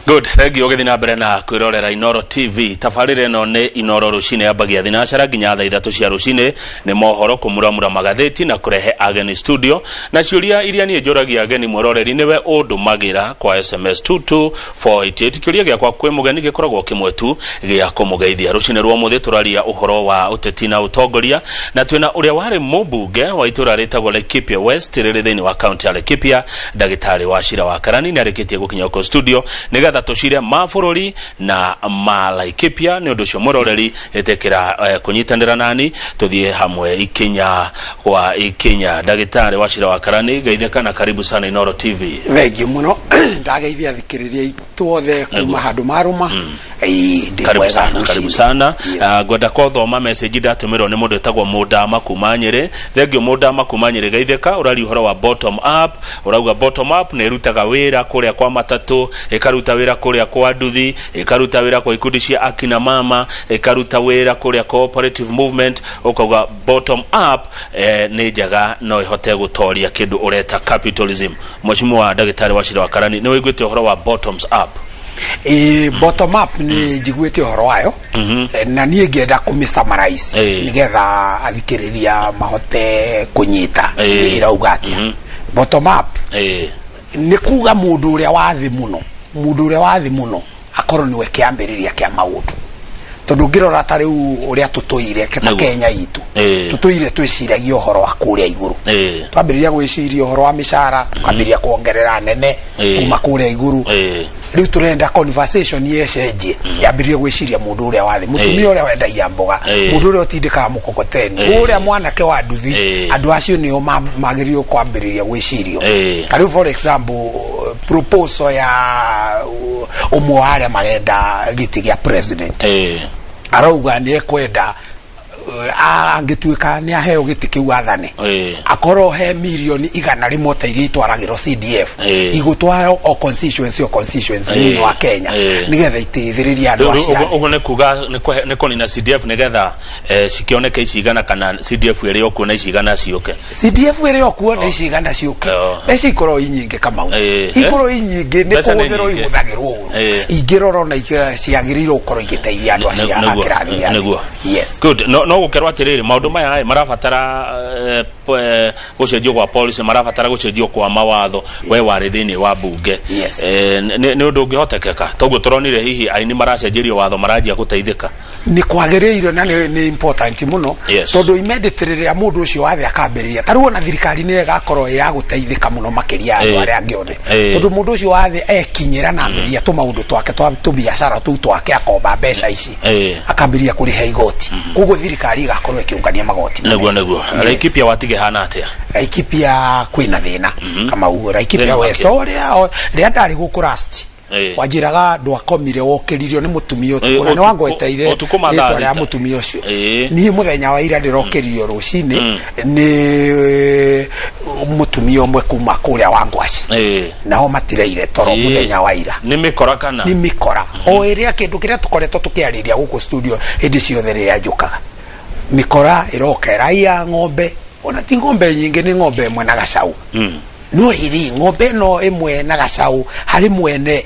Good, thank you. Ũgĩthiĩ na mbere na kwĩrorera Inoro TV. Tabarĩra ĩno nĩ Inoro rũcinĩ, yambagia thinacara nginya thaa 3 cia rũcinĩ. Nĩ mohoro, kũmuramura magathĩti na kũrehe ageni studio, na ciũria iria niĩ njũragia ageni, mwĩroreri nĩwe ũndũmagĩra kwa SMS 22488. Kĩũria gĩakwa kwĩ mũgeni gĩkoragwo kĩmwe tu gĩa kũmũgeithia. Rũcinĩ rwa ũmũthĩ tũraria ũhoro wa ũteti na ũtongoria, na twĩna ũrĩa warĩ mũmbunge wa itũra rĩtagwo Laikipia West rĩrĩ thĩinĩ wa kaunti ya Laikipia, Ndagĩtarĩ Wachira wa Karani. Nĩ arĩkĩtie gũkinya gũkũ studio nĩgetha tũcire ma bũrũri na ma Laikipia. Nĩ ũndũ ũcio, mwĩroreri, ĩtĩkĩra kũnyitanĩra nani tũthiĩ hamwe ikinya kwa ikinya. Ndagĩtarĩ Wachira wa Karani, geithĩka na karibu sana Inoro TV. Thengiũ mũno. Ndageithia athikĩrĩria aitũ othe kuma handũ marũma. Ĩĩ, ndĩ Karibu mwega sana, karibu rũcinĩ. sana. Yes. Ngwenda kothoma message ndatũmĩrwo nĩ mũndũ wĩtagwo Mũndama kuma Nyĩrĩ. Thengiũ, Mũndama kuma Nyĩrĩ, geithĩka. Ũraria ũhoro wa bottom up, ũrauga bottom up nĩ ĩrutaga wĩra kũrĩa kwa matatũ, ĩkaruta wĩra kũrĩa kwa nduthi, ĩkaruta wĩra kwa ikundi cia akina mama, ĩkaruta wĩra kũrĩa cooperative movement. Ũkauga bottom up nĩ njega, no ĩhote gũtoria kĩndũ ũreta capitalism. Mheshimiwa Ndagĩtarĩ Wachira wa Karani, nĩ wĩiguĩte ũhoro wa bottoms up? Ĩĩ, bottom up nĩ njiguĩte ũhoro wayo. Na niĩ ngĩenda kũmĩ summarize nĩgetha athikĩrĩria mahote kũnyita ĩrauga atĩa. Bottom up nĩ kuga mũndũ ũrĩa wa thĩ mũno, mũndũ ũrĩa wa thĩ mũno akorwo nĩwe kĩambĩrĩria kĩa maũndũ, tondũ ũngĩrora ta rĩu ũrĩa tũtũire ta Kenya itũ, tũtũire twĩciragia ũhoro wa kũrĩa igũrũ. Twambĩrĩria gwĩciria ũhoro wa mĩcara, tukambĩrĩria kuongerera nene kuma kũrĩa igũrũ. Rĩu tũrenda conversation yecenjie, yambĩrĩrie gwĩciria mũndũ ũrĩa wa thĩ, mũtumia ũrĩa wendagia mboga, mũndũ ũrĩa ũtindĩkaga mũkokoteni, ũrĩa mwanake wa nduthi. Andũ acio nĩo magĩrĩirwo kwambĩrĩria gwĩcirio. Ta rĩu, for example, proposal ya ũmwe wa arĩa marenda gĩtĩ gĩa president, arauga nĩ ekwenda angĩtuĩka nĩ aheo gĩtĩ kĩu athane, akorwo he mirioni 100 ta iria itwaragĩrwo CDF, igũtwarwo o constituency, o constituency thĩinĩ wa Kenya, nĩgetha iteithĩrĩrie andũ Rĩu acio. Ũguo nĩ kuga nĩ kũnina CDF nĩgetha cikĩoneke ici igana, kana CDF ĩrĩ o kuo na ici igana ciũke? CDF ĩrĩ o kuo na ici igana ciũke. Mbeca ikorwo i nyingĩ, Kamau. Ikorwo i nyingĩ nĩ Mbeca nĩ kũhũthĩrwo nyingĩ. ihũthagĩrwo ũru. Ingĩrora ona ciagĩrĩirwo gũkorwo igĩteithia andũ acio a kĩrathi gĩa thĩ. Yes. Good. No gũkerwo atĩrĩrĩ, maũndũ maya ĩ, marabatara gũcenjio kwa policy, marabatara gũcenjio kwa mawatho. We warĩ thĩinĩ wa bunge. Yes. Nĩ ũndũ ũngĩhotekeka toguo tũronire hihi aini maracenjerio watho maranjia gũteithĩka? Nĩ kwagĩrĩire na nĩ important mũno, tondũ immediately rĩrĩa mũndũ ũcio wathe akambĩrĩria, ta rĩu ona thirikari nĩ ĩgakorwo ĩ ya gũteithĩka mũno makĩria ya andũ arĩa angĩ othe, tondũ mũndũ ũcio wathe ekinyĩra na ambĩrĩria tũmaũndũ twake twa tũbiacara tũu twake, akomba mbeca ici, akambĩrĩria kũrĩha igoti, koguo thirikari ĩgakorwo ĩkĩũngania magoti manene. Nĩguo. Yes. Laikipia watige hana atĩa? Laikipia kwĩna thĩna, Kamau. Laikipia Thĩna West, wakĩ? o rĩrĩa ndarĩ gũkũ last, wanjĩraga ndwakomire, wokĩririo nĩ mũtumia ũtukũ, na nĩ wangweteire ũtukũ mathaa rĩtwa rĩa 6. Mũtumia ũcio. Niĩ mũthenya wa ira ndĩrokĩririo rũcinĩ nĩ mũtumia ũmwe kuma kũrĩa wa Ngwaci. Nao matireire toro mũthenya wa ira. Nĩ mĩkora kana? Nĩ mĩkora, o ĩrĩa kĩndũ kĩrĩa tũkoretwo tũkĩarĩria gũkũ studio hĩndĩ ciothe rĩrĩa njũkaga. Mĩkora ĩroka ĩraiya ng'ombe, ona ti ng'ombe nyingĩ, nĩ ng'ombe ĩmwe na gacaũ. No rĩrĩ, ng'ombe ĩno ĩmwe na gacaũ harĩ mwene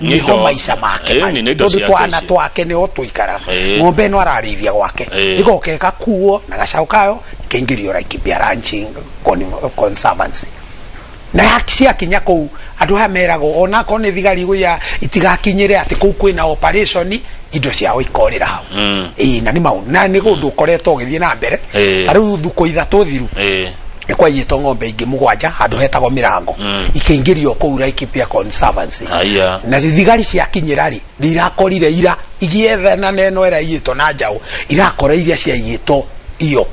Nĩ nĩho maica make marĩ. Nĩ indo Tondũ ciake twana icio. twake nĩho tũikaraga. Ng'ombe ĩno ararĩithia gwake, ĩgoka ĩgakuo na gacaũ kayo kĩingĩrio Laikipia Ranching Conservancy, na ciakinya kũu andũ aya meragwo onakorwo nĩ thigari igũiya itigakinyĩre atĩ kũu kwĩna operation, indo ciao ikorĩra hau. Ĩĩ, na nĩ maũndũ na nĩ ũndũ ũkoretwo ũgĩthiĩ na mbere. Ta rĩu thukũ 3 thiru, nĩ kwaiyĩtwo ng'ombe ingĩ mũgwanja handũ hetagwo Mĩrango, ikĩingĩrio kũu Laikipia Conservancy. Na thigari ciakinyĩra rĩ, nĩ irakorire ira igĩethana na ĩno ĩraiyĩtwo na njaũ, irakora iria ciaiyĩtwo iyo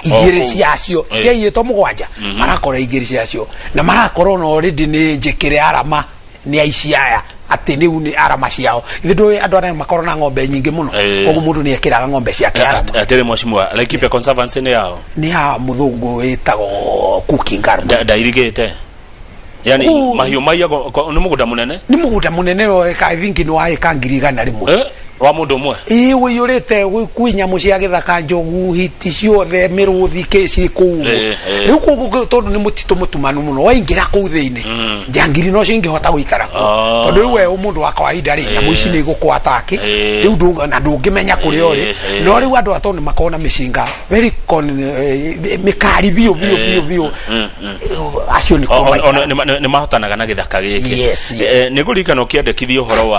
igĩrĩ kũu. ciacio. Ciaiyĩtwo mũgwanja, marakora igĩrĩ ciacio, na marakora ona already nĩ njĩkĩre arama nĩ aici aya, atĩ rĩu nĩ arama ciao. Ithe ndũĩ andũ arĩa makorwo na ng'ombe nyingĩ mũno, koguo mũndũ nĩ ekĩraga ng'ombe ciake arama. Atĩrĩ, mheshimiwa, Laikipia Conservancy nĩ yao? Nĩ ya mũthũngũ wĩtagwo Cooking Garden. Ndairigĩte yani mahiũ maiyagwo nĩ mũgũnda mũnene? Nĩ mũgũnda mũnene, I think nĩ wa ĩka 100,000. Wa mũndũ ũmwe. Ĩĩ, ũiyũrĩte kwĩ nyamũ cia gĩthaka, njogu, hiti ciothe, mĩrũthi, kĩ ciĩ kũu ũguo. Rĩu kũu tondũ nĩ mũtitũ mũtumanu mũno, waingĩra kũu thĩinĩ njangiri nocio ingĩhota gũikara kuo. Tondũ rĩu we mũndũ wa kawaida rĩ, nyamũ ici nĩ igũkũ-attack. Rĩu na ndũngĩmenya kũrĩa ũrĩ. No rĩu andũ a tondũ nĩ makoragwo na mĩcinga very mĩkari biũ biũ biũ biũ, acio nĩ kuo maikaraga. Nĩ mahotanaga na gĩthaka gĩkĩ. Yes. Nĩ ngũririkana ũkĩandĩkithia ũhoro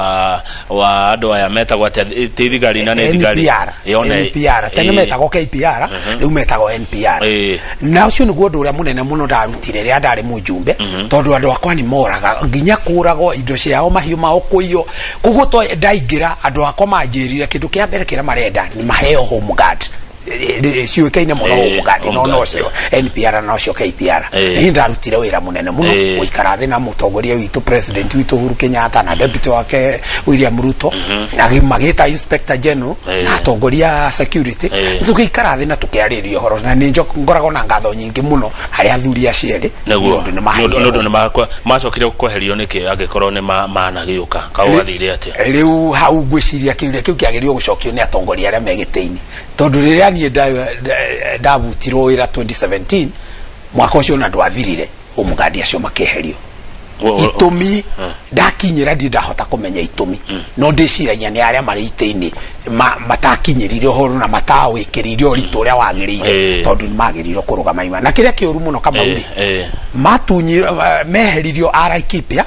wa andũ aya metagwo atĩa, ti thigari na nĩ thigari? NPR. NPR tene metagwo KPR, rĩu metagwo NPR. Na ũcio nĩguo ũndũ ũrĩa mũnene mũno ndarutire rĩrĩa ndarĩ mũjumbe, tondũ andũ akwa nĩ moraga, nginya kũragwo indo ciao, mahiũ mao kũiywo. Koguo ndaingĩra, andũ akwa manjĩrire kĩndũ kĩa mbere kĩrĩa marenda nĩ maheo home guard. Ciũĩkaine mũno home guard, home no guard. Nocio NPR na nocio KPR. Niĩ ndarutire wĩra mũnene mũno gũikara thĩ na mũtongoria witũ, president witũ Uhuru Kenyatta, na deputy wake William Ruto, na magĩta inspector general na atongoria a security. Tũgĩikara thĩ na tũkĩarĩrĩria ũhoro, na nĩ ngoragwo na ngatho nyingĩ mũno harĩ athuri acio erĩ nĩguo nĩ ũndũ nĩ nĩ maheire ũndũ nĩ macokire kweherio nĩkĩ angĩkorwo nĩ managĩũka kaũ gwathire atĩa? Rĩu hau ngwĩciria kĩũria kĩu kĩagĩrĩirwo gũcokio nĩ atongoria arĩa me gĩtĩ-inĩ, tondũ rĩrĩa niĩ ndabutirwo wĩra 2017, mwaka ũcio na ndwathirire, ũmũgandi acio makĩeherio. Itũmi ndakinyĩra ndirĩ ndahota kũmenya itũmi, no ndĩciragia nĩ arĩa marĩ itĩ-inĩ matakinyĩrire ũhoro na matawĩkĩrĩire ũritũ ũrĩa wagĩrĩire, tondũ nĩ magĩrĩirwo kũrũgama ima. Na kĩrĩa kĩũru mũno, Kamau rĩ, matunyirwo, meheririo a Laikipia,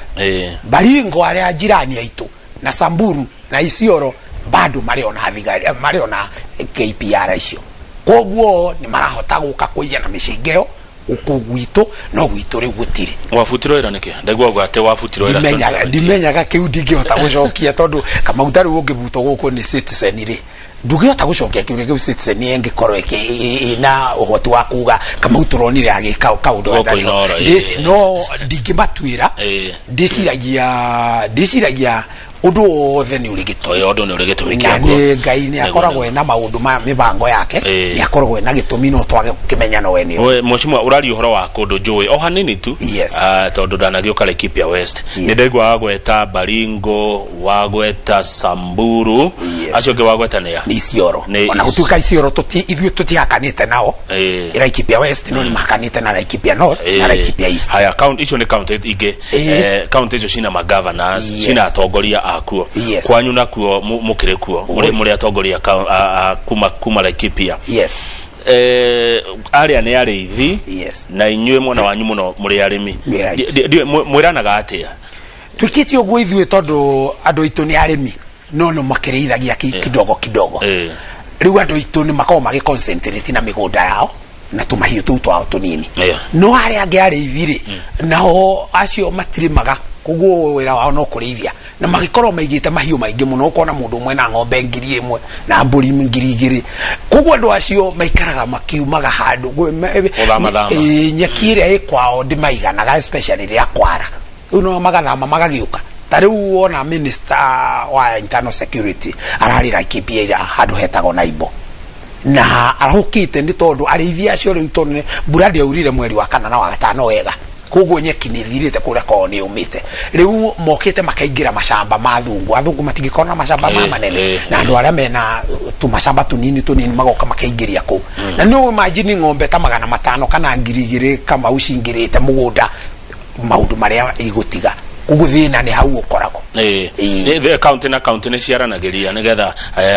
Baringo, arĩa jirani aitũ, na Samburu na Isiolo, bado marĩ ona thigari, marĩ ona KPR icio. Koguo nĩ marahota gũka kũiya na mĩcinga ĩyo gũkũ gwitũ, no gwitũ rĩu gũtirĩ. Wabutirwo wĩra nĩkĩ? Ndaigua uga atĩ wabutirwo wĩra Ndimenyaga. 2017. Ndimenyaga kĩu, ndingĩhota gũcokia, tondũ Kamau, ta rĩu ũngĩbutwo gũkũ nĩ Citizen rĩ, ndũngĩhota gũcokia kĩũria kĩu. Citizen ĩngĩkorwo ĩna ũhoti wa kuga Kamau tũronire agĩka kaũndũ Gũkũ gatarĩ ho. Inooro, No ndingĩmatuĩra. Ndĩciragia ũndũ wothe nĩ ũrĩ gĩtũmi. Ũyũ ũndũ nĩ ũrĩ gĩtũmi Na kĩaguo. nĩ Ngai nĩ akoragwo ena maũndũ ma mĩbango yake, nĩ akoragwo ena gĩtũmi, no twage gũkĩmenya, no we nĩ We, mheshimiwa, ũraria ũhoro wa kũndũ njũĩ o hanini tu. Ah, tondũ ndanagĩũka Laikipia West, nĩ ndaigua wagweta Baringo, wagweta Samburu, acio angĩ wagweta nĩa? Nĩ Isiolo. Nĩ Ona gũtuĩka Isiolo ithuĩ tũtihakanĩte nao, Laikipia West, no nĩ mahakanĩte na Laikipia North na Laikipia East. Haya, icio nĩ county ingĩ. County icio cina magovernors, cina atongoria akuo. Kwanyu nakuo mũkĩrĩ kuo mũrĩ atongoria kuma Laikipia? Yes. Arĩa nĩ arĩithi, na inyuĩ mwena wanyu mũno mũrĩ arĩmi. Nĩ right. Mwĩranaga atĩa? Twĩkĩte ũguo ithuĩ tondũ andũ aitũ nĩ arĩmi, no nĩ makĩrĩithagia kidogo kidogo. Rĩu andũ aitũ nĩ makoragwo magĩ concentrate na mĩgũnda yao na tũmahiũ tũu twao tũnini. No arĩa angĩ arĩithi rĩ, nao acio matirĩmaga, koguo wĩra wao no kũrĩithia, na magĩkorwo maigĩte mahiũ maingĩ mũno, ũkona mũndũ ũmwe na ng'ombe 1000 na mbũri 2000. Koguo andũ acio maikaraga makiumaga handũ Gũthamathama. Nyeki ĩrĩa ĩ kwao ndĩmaiganaga, especially rĩrĩa kwara. Rĩu no magathama magagĩũka. Ta rĩu wona minister wa internal security ararĩ Laikipia ira, handũ hetagwo Naibo, na arahũkĩte nĩ tondũ arĩithi acio rĩu, tondũ mbura ndĩaurire mweri wa kana na wa gatano wega, koguo nyeki nĩ ĩthirĩte kũrĩa kwao, nĩ yũmĩte. Rĩu mokĩte makaingĩra macamba ma athungu. Athungu matingĩkorwo na macamba ma manene, na andũ arĩa mena tũmacamba tũnini tũnini magoka makaingĩria kũu. Na nĩ imagine ng'ombe ta 500 kana 2000, Kamau, cingĩrĩte mũgũnda, maũndũ marĩa igũtiga. Koguo thĩna nĩ hau ũkoragwo. Kaunti na kaunti nĩ ciaranagĩria nĩgetha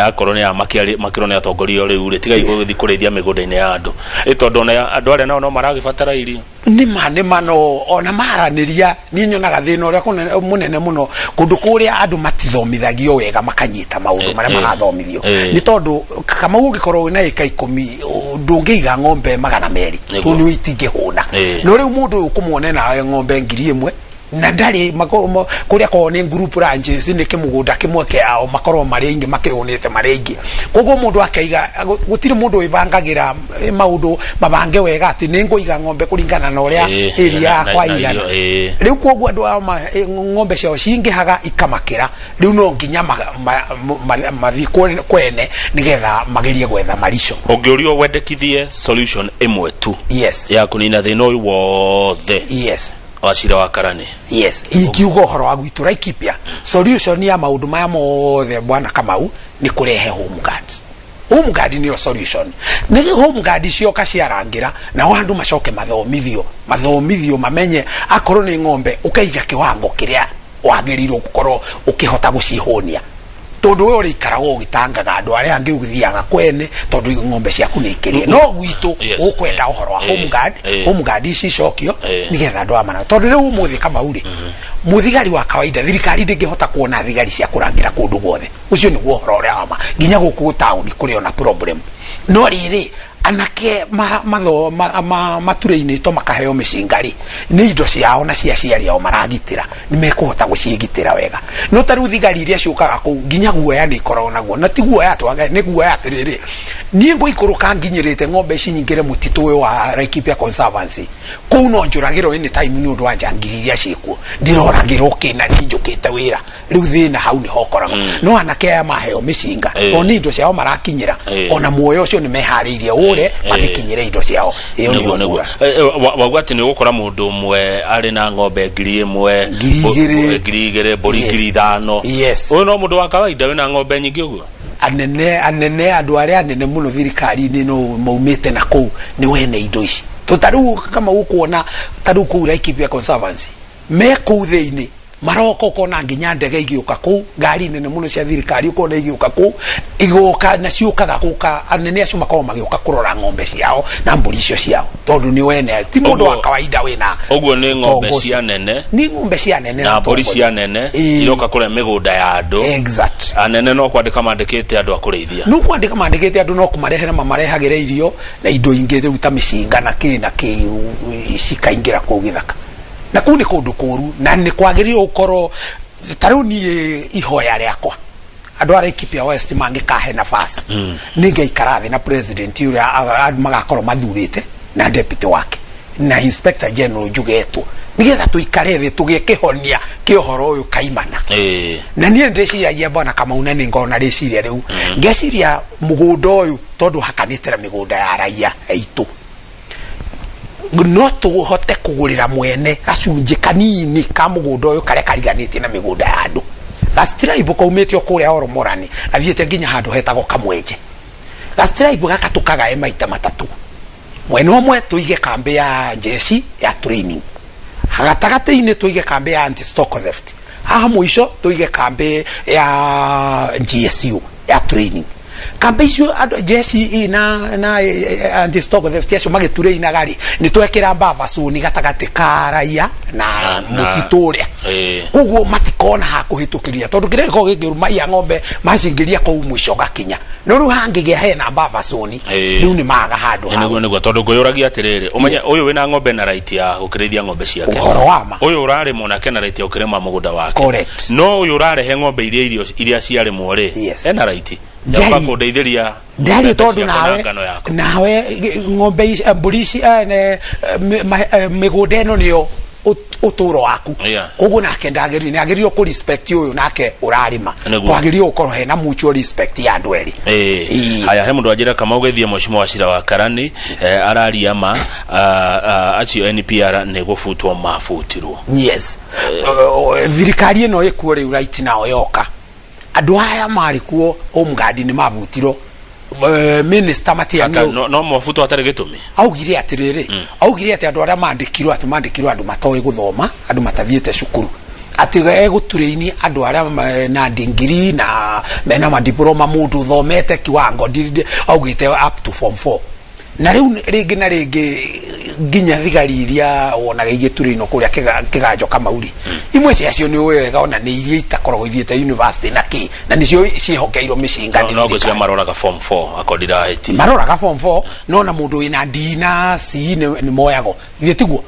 akorwo nĩ aya makĩrwo nĩ atongoria rĩu rĩ, tigai gũgĩthiĩ kũrĩithia mĩgũnda-inĩ ya andũ. Tondũ ona andũ arĩa nao no maragĩbatara irio. Nĩma, nĩma, no ona maranĩria niĩ nyonaga thĩna ũrĩa mũnene mũno kũndũ kũrĩa andũ matithomithagio wega makanyita maũndũ marĩa marathomithio, nĩ tondũ, Kamau, ũngĩkorwo wĩna ĩka 10, ndũngĩiga ng'ombe 200. Tondũ itingĩhũna. No rĩu mũndũ ũyũ ũkũmuona na ng'ombe 1000 na ndarĩ kũrĩa korwo nĩ group ranches, nĩ kĩmũgũnda kĩmwe kĩao, makorwo marĩ aingĩ makĩhũnĩte marĩ aingĩ. Koguo mũndũ akaiga, gũtirĩ mũndũ wĩbangagĩra maũndũ mabange wega atĩ nĩ ngũiga ng'ombe kũringana na ũrĩa area yakwa na igana. irio, Rĩu koguo andũ aya ng'ombe ciao cingĩhaga ikamakĩra. Rĩu no nginya mathiĩ kwene nĩgetha magerie gwetha marico. Ũngĩũrio wendekithie solution ĩmwe tu ya kũnina thĩna ũyũ wothe wa cira wa Karani? Yes, ingiuga ũhoro wa gwitũ Laikipia, solution ya maũndũ maya mothe, bwana Kamau, Nĩ kũrehe home guards. Home guard nĩyo solution. Nĩ home guard cioka ciarangĩra, nao andũ macoke mathomithio, mathomithio mamenye akorwo nĩ ng'ombe ũkaiga kĩwango kĩrĩa wagĩrĩirwo gũkorwo ũkĩhota gũcihũnia, tondũ we ũrĩikaraga ũgĩtangaga andũ arĩa angĩ, ũgĩthiaga kwene tondũ ng'ombe ciaku nĩ ikĩrĩe. No gwitũ ũkwenda ũhoro wa home guard. Home guard ici icokio nĩgetha andũ aya mana, tondũ rĩu ũmũthĩ Kamau rĩ, mũthigari wa kawaida, thirikari ndĩngĩhota kuona thigari cia kũrangĩra kũndũ guothe. Ũcio nĩguo ũhoro ũrĩa wa ma. Nginya gũkũ taũni kũrĩ ona problem. No rĩrĩ, anake maturĩinĩtwo makaheo mĩcinga rĩ, nĩ indo ciao na cia aciari ao maragitĩra, nĩ mekũhota gũciĩgitĩra wega. No ta rĩu thigari iria ciũkaga kũu, nginya guoya nĩ ikoragwo naguo, na ti guoya atĩ nĩ guoya atĩrĩrĩ, niĩ ngũikũrũka nginyĩrĩte ng'ombe ici nyingĩre mũtitũ ũyũ wa Laikipia Conservancy, kũu no njũragĩrwo anytime nĩ ũndũ wa njangiri iria ciĩkuo, ndĩroragĩrwo kĩna niĩ njũkĩte wĩra. Rĩu thĩna hau nĩho ũkoragwo. No anake aya maheo mĩcinga, tondũ nĩ indo ciao marakinyĩra, ona muoyo ũcio nĩ meharĩirie ũre magĩkinyĩre indo ciao. Ĩyo nĩyo nĩguo ngura. Wauga atĩ nĩ ũgũkora mũndũ ũmwe arĩ na ng'ombe 1000, 2000. 2000, mbũri 5000. Ũyũ no mũndũ wa kawaida wĩna ng'ombe nyingĩ ũguo? Anene anene, andũ arĩa anene mũno thirikari-inĩ no maumĩte na kũu nĩ wene indo ici. To ta rĩu kama ũkuona ta rĩu kũu Laikipia Conservancy, me kũu thĩinĩ maroka, ũkona nginya ndege igĩũka kũu, ngari nene mũno cia thirikari ũkona igĩũka kũu, igoka na ciũkaga gũka. Anene acio makoragwo magĩũka kũrora ng'ombe ciao na mbũri icio ciao, tondũ nĩ wene ti mũndũ wa kawaida wĩna Ũguo nĩ ng'ombe ũtonga ũcio. Cia nene. Nĩ ng'ombe cia nene na mbũri ũtongoria. Cia nene iroka kũrĩa mĩgũnda ya andũ. Anene no kwandĩka mandĩkĩte andũ a kũrĩithia. No kwandĩka mandĩkĩte andũ, no kũmarehera mamarehagĩra irio na indo ingĩ rĩu ta mĩcinga na kĩ na kĩ, cikaingĩra kũu gĩthaka, na kũu nĩ kũndũ kũru na nĩ kwagĩrĩirwo gũkorwo. Ta rĩu niĩ ihoya rĩakwa, andũ a Laikipia West mangĩkahe nafasi, nĩ ngaikara thĩ na president ũrĩa magakorwo mathurĩte na deputy wake na inspector general njugetwo, nĩgetha tũikare thĩ tũgĩe kĩhonia kĩa ũhoro ũyũ kaimana. Na niĩ ndĩciragia, bwana Kamau, na nĩ ngorwo na rĩciria rĩu, ngeciria mũgũnda ũyũ tondũ hakanĩte na mĩgũnda ya raia aitũ, no tũhote kũgũrĩra mwene gacunjĩ kanini ka mũgũnda ũyũ karĩa kariganĩtie na mĩgũnda ya andũ, gastraibu kaumĩte o kũrĩa Oromorani gathiĩte nginya handũ hetagwo Kamwenje. Gastraibu gaka tũkagae maita matatũ. Mwena ũmwe tũige kambĩ ya jeshi ya training, gatagatĩ-inĩ tũige kambĩ ya anti stock theft, haha mũico tũige kambĩ ya GSU ya training. Kambĩ icio andũ jeshi na anti stock theft acio magĩturĩinaga rĩ, nĩ twekĩra buffer zone gatagatĩ ka raia na mũtitũ ũrĩa. Koguo matikona ha kũhĩtũkĩria, tondũ kĩrĩa gĩkoragwo gĩkĩũru, maiya ng'ombe macingĩria kũu mũico gakinya. No rĩu hangĩgĩa hena buffer zone, rĩu nĩ maga handũ hau. Nĩguo, tondũ ngwĩyũragia atĩrĩrĩ, ũmenye ũyũ wĩna ng'ombe na right ya gũkĩrĩithia ng'ombe ciake. Ũhoro wa ma. Ũyũ ũrarĩmwo nake na right ya gũkĩrĩma mũgũnda wake. Correct. No ũyũ ũrarehe ng'ombe iria irio iria ciarĩmwo rĩ, ena right ya Ndarĩ. gũka kũndeithĩria Ndarĩ ng'ombe tondũ ciakwa na nawe ngano yakwa. Nawe ng'ombe ici, mbũri ici, mĩgũnda ĩno nĩyo ũtũro waku. Koguo nake ndagĩrĩire, nĩ agĩrĩirwo kũ respect ũyũ nake ũrarĩma. Kwagĩrĩirwo gũkorwo hena mutual respect ya andũ erĩ. Haya, he mũndũ anjĩra, Kamau geithie mheshimiwa Wachira wa Karani, araria ma acio NPR nĩ gũbutwo mabutirwo. Yes. Thirikari ĩno ĩkuo rĩu right now yoka, andũ aya marĩ kuo home guard nĩ mabutirwo. Minister Matiang'i No mabutwo hatarĩ gĩtũmi. Augire atĩrĩrĩ, augire atĩ andũ arĩa mandĩkirwo, atĩ mandĩkirwo andũ matoĩ gũthoma, andũ matathiĩte cukuru, atĩ egũtũrĩini andũ arĩa na degree na mena madiploma, mũndũ ũthomete kiwango augĩte up to form 4. Na rĩu rĩngĩ na rĩngĩ nginya thigari iria wonaga igĩturĩinwo kũrĩa kĩganjo Kamauri, imwe ciacio nĩ ũĩ wega ona nĩ iria itakoragwo ithiĩte university na kĩ, na nĩcio ciĩhokeirwo mĩcinga no nĩ no ngwĩciria thirikari. Maroraga form 4 akorwo ndirahĩtia. Maroraga form 4, no na mũndũ wĩna D na C nĩ moyagwo, githĩ tiguo?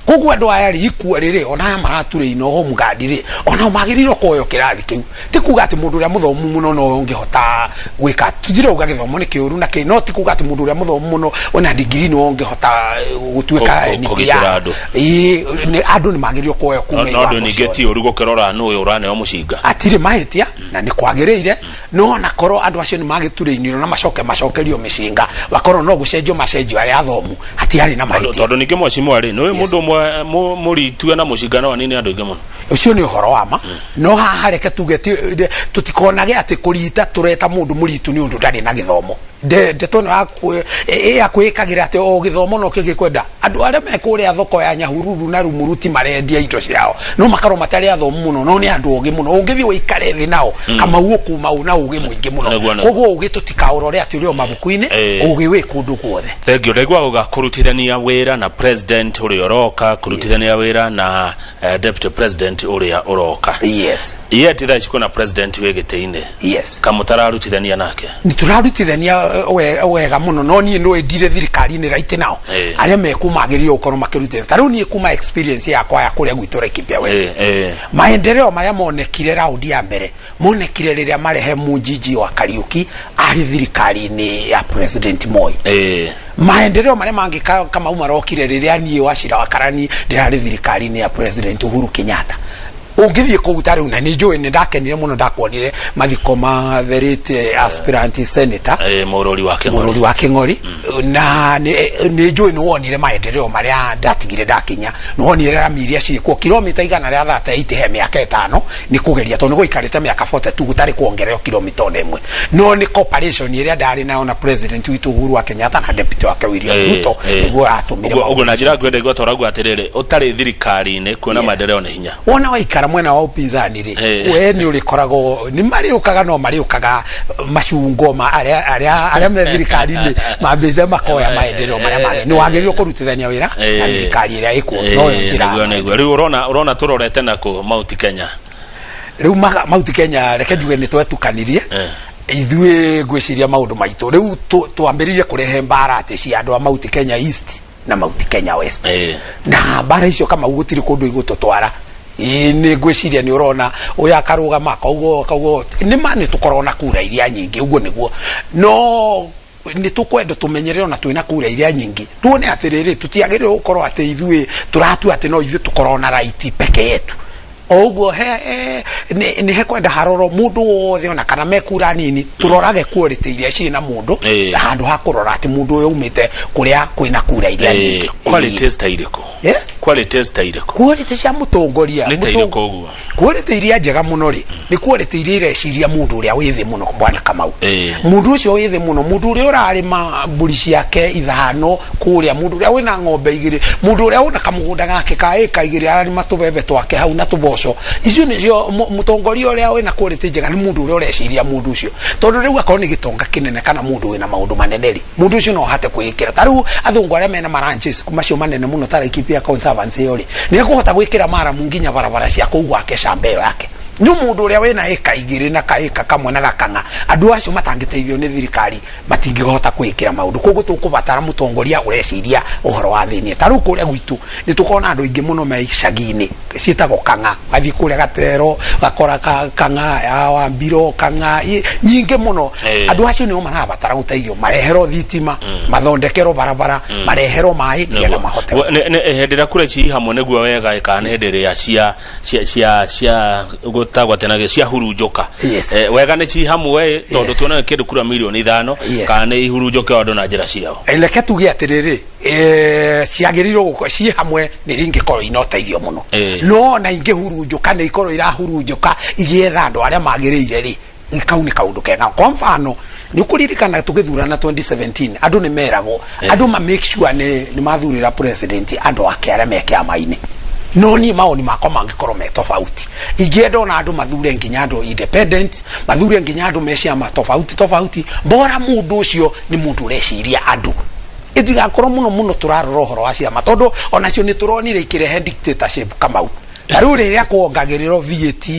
Koguo andũ aya rĩ, ikua rĩrĩ ona aya maraturĩinwo home guard rĩ, onao magĩrĩirwo kuoywo kĩrathi kĩu. Ti kuga atĩ mũndũ ũrĩa mũthomu mũno no ũngĩhota gwĩka, tũtirauga gĩthomo nĩ kĩũru na kĩ, no ti kuga atĩ mũndũ ũrĩa mũthomu mũno wĩna degree nĩwe ũngĩhota gũtuĩka NPR. Kũgitĩra andũ. Ĩĩ, andũ nĩ magĩrĩirwo kuoywo kuma No andũ iwango ningĩ ciothe. ti ũru gũkĩrora nũ ũyũ ũraneo mũcinga. Atirĩ mahĩtia na nĩ kwagĩrĩire, no ona korwo andũ acio nĩ magĩturĩinirwo na macoke macokerio mĩcinga, wakorwo no gũcenjio macenjio arĩa athomu, hatiarĩ na mahĩtia. Tondũ ningĩ mheshimiwa rĩ, nĩ mũndũ ũmwe. Mũritue na mũcinga no anini andũ aingĩ mũno. Ũcio nĩ ũhoro wa ma, no haha reke tuge tũtikonage atĩ kũrita tũreta mũndũ mũritu nĩ ũndũ ndarĩ na gĩthomo. Ndeto ĩno ya kwĩĩkagĩra atĩ o gĩthomo no kĩo gĩkwenda andũ arĩa me kũrĩa thoko ya Nyahururu na Rumuruti marendia indo ciao, no makarwo matarĩ athomu mũno, no nĩ andũ ogĩ mũno. Ũngĩthiĩ ũikare thĩ nao, Kamau, ũkuma na ũgĩ mũingĩ mũno. Nĩguo. Koguo ũgĩ tũtikaũrore atĩ ũrĩ o mabuku-inĩ. Ũgĩ wĩ kũndũ guothe. Thengiũ. Ndaigua uga kũrutithania wĩra na president ũrĩa ũroka, kũrutithania wĩra na deputy president ũrĩa ũroka. Yet thaa ici kwĩna president wĩ gĩtĩ-inĩ. Kamũtararutithania nake? Nĩ tũrarutithania wega mũno, no niĩ no ndire thirikari-inĩ right now. Arĩa mekuo magĩrĩirwo gũkorwo makĩrutithania. Ta rĩu niĩ kuma experience yakwa ya kũrĩa gwitũ Laikipia West, maendeleo marĩa monekire raundi ya mbere monekire rĩrĩa marehemu Njiji wa Kariuki arĩ thirikari-inĩ ya President Moi. Maendeleo marĩa mangĩ Kamau marokire rĩrĩa niĩ Wachira wa Karani ndĩrarĩ thirikari-inĩ ya President Uhuru Kenyatta. Ũngĩthiĩ kũu ta rĩu, na nĩ njũĩ nĩ ndakenire mũno ndakuonire mathiko ma the late aspirant senator Mũrũri wa Kĩng'ori. Mũrũri wa Kĩng'ori, na nĩ njũĩ nĩ wonire maendeleo marĩa ndatigire ndakinya. Nĩ wonire rami iria ciĩkuo kilomita 138 he mĩaka 5 nĩ kũgeria, tondũ nĩ gũikarĩte mĩaka 42 gũtarĩ kuongererwo kilomita ona ĩmwe, no nĩ cooperation ĩrĩa ndarĩ nayo na president witũ Uhuru wa Kenyatta na deputy wake William Ruto nĩguo atũmire. Ũguo na njĩra ngwenda igua twarauga atĩrĩrĩ, ũtarĩ thirikari-inĩ kuona maendeleo nĩ hinya. Wona waikara mwena wa upinzani rĩ, we nĩ ũrĩkoragwo nĩ marĩũkaga, no marĩũkaga macungo ma arĩa me thirikari-inĩ mambĩte makoya maendeleo marĩa mangĩ. Nĩ wagĩrĩirwo kũrutithania wĩra na thirikari ĩrĩa ĩkuo, noyo njĩra. Nĩguo. Rĩu ũrona tũrorete nakũ Mount Kenya? Rĩu Mount Kenya, reke njuge nĩ twetukanirie ithuĩ. Ngwĩciria maũndũ maitũ rĩu twambĩrĩirie kũrehe mbara atĩ cia andũ a Mount Kenya East na Mount Kenya West. Na mbara icio, Kamau, gũtirĩ kũndũ igũtũtwara. Ĩĩ, nĩ ngwĩciria nĩ ũrona ũyũ akarũgama akauga akauga nĩ ma nĩ tũkoragwo na kura iria nyingĩ, ũguo nĩguo, no nĩ tũkwenda tũmenyerere ona twĩna kura iria nyingĩ, tuone atĩrĩrĩ, tũtiagĩrĩirwo gũkorwo atĩ ithuĩ tũratua atĩ no ithuĩ tũkorwo na right peke yetu. O ũguo he nĩ hekwenda harorwo mũndũ wothe, ona kana me kura nini, tũrorage quality iria ciĩna mũndũ na handũ ha kũrora atĩ mũndũ ũyũ aumĩte kũrĩa kwĩna kura iria nyingĩ. Qualities ta irĩkũ? Qualities ta irĩkũ? Quality cia mũtongoria. Nĩ ta irĩkũ ũguo? Quality iria njega mũno rĩ, nĩ quality iria ireciria mũndũ ũrĩa wĩ thĩ mũno, bwana Kamau. Mũndũ ũcio wĩ thĩ mũno, mũndũ ũrĩa ũrarĩma mbũri ciake 5 kũrĩa, mũndũ ũrĩa wĩna ng'ombe 2, mũndũ ũrĩa wĩna kamũgũnda gake ka ĩka 2 ararĩma tũbebe twake hau na tũboco, icio nĩcio mũtongoria ũrĩa wĩna quality njega. Nĩ mũndũ ũrĩa ũreciria mũndũ ũcio, tondũ rĩu akorwo nĩ gĩtonga kĩnene kana mũndũ wĩna maũndũ manene rĩ, mũndũ ũcio no ahote kwĩĩkĩra. Ta rĩu athũngũ arĩa mena maranches macio manene mũno ta Laikipia Conservancy ĩyo rĩ, nĩ ekũhota gwĩkĩra maramu nginya barabara cia kũu gwake shamba ĩyo yake. Nĩ mũndũ ũrĩa wĩna ĩka 2 na kaĩka kamwe na gakang'a, andũ acio matangĩteithio nĩ thirikari matingĩhota kwĩĩkĩra maũndũ. Koguo tũkũbatara mũtongoria ũreciria ũhoro wa thĩinĩ. Ta rĩu kũrĩa gwitũ nĩ tũkoragwo na andũ aingĩ mũno me icagi-inĩ ciĩtagwo kang'a. Wathiĩ kũrĩa Gatero gakora kang'a ya Wambiro, kang'a nyingĩ mũno. Andũ acio nĩo marabatara gũteithio, mareherwo thitima, mathondekerwo barabara, mareherwo maĩ nĩgetha mahote. Hĩndĩ ĩrĩa kura ici hamwe nĩguo wega, kana nĩ hĩndĩ ĩrĩa cia gũtagwo atĩ na cia hurunjũka? Wega nĩ ci hamwe, tondũ tuonaga kĩndũ kura mirioni 5, kana nĩ ihurunjũke o andũ na njĩra ciao? Reke tuge atĩrĩrĩ, ciagĩrĩirwo gũkorwo ciĩ hamwe nĩ ringĩkorwo ina ũteithio mũno. No ona ingĩhurunjũka, nĩ ikorwo irahurunjũka igĩetha andũ arĩa magĩrĩire rĩ, kau nĩ kaũndũ kega. Kwa mfano, nĩ ũkũririkana tũgĩthurana 2017, andũ nĩ meragwo andũ ma make sure nĩ mathurĩra president andũ ake arĩa me kĩama-inĩ. No niĩ maoni makwa mangĩkorwo me tofauti. Ingĩenda ona andũ mathure nginya andũ independent, mathure nginya andũ me ciama tofauti tofauti, bora mũndũ ũcio nĩ mũndũ ũreciria andũ. Ĩtigakorwo mũno mũno tũrarora ũhoro wa ciama, tondũ onacio nĩ tũronire ikĩrehe dictatorship, Kamau. Ta rĩu rĩrĩa kuongagĩrĩrwo VAT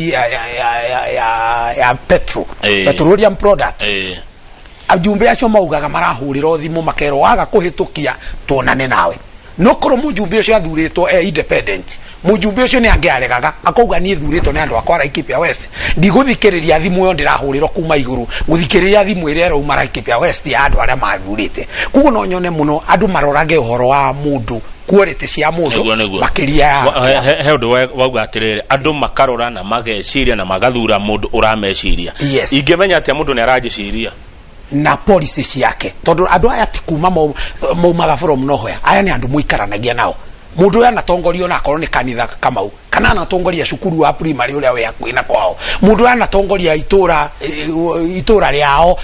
ya petrol, petroleum products, ajumbe acio maugaga marahũrĩrwo thimũ makerwo waga kũhĩtũkia tuonane nawe. No korwo mũjumbe ũcio athurĩtwo e independent, mũjumbe ũcio nĩ angĩaregaga akauga, "Niĩ thurĩtwo nĩ andũ akwa Laikipia West, ndigũthikĩrĩria thimũ ĩyo ndĩrahũrĩrwo kuma igũrũ, gũthikĩrĩria thimũ ĩrĩa ĩrauma Laikipia West ya andũ arĩa mathurĩte." Koguo no nyone mũno andũ marorage ũhoro wa mũndũ, quality cia mũndũ Nĩguo. makĩria ya He ũndũ wauga atĩrĩrĩ, andũ makarora na mageciria na magathura mũndũ ũrameciria. Ingĩmenya atĩa mũndũ nĩ aranjĩciria? Na policy ciake, tondũ andũ aya ti kuma maumaga from nowhere. Aya nĩ andũ mũikaranagia nao. Mundu uyu anatongoria ona akorwo ni kanitha Kamau, kana anatongoria cukuru wa primary uria wi hakuhi na kwao. Mundu uyu anatongoria itura, itura riao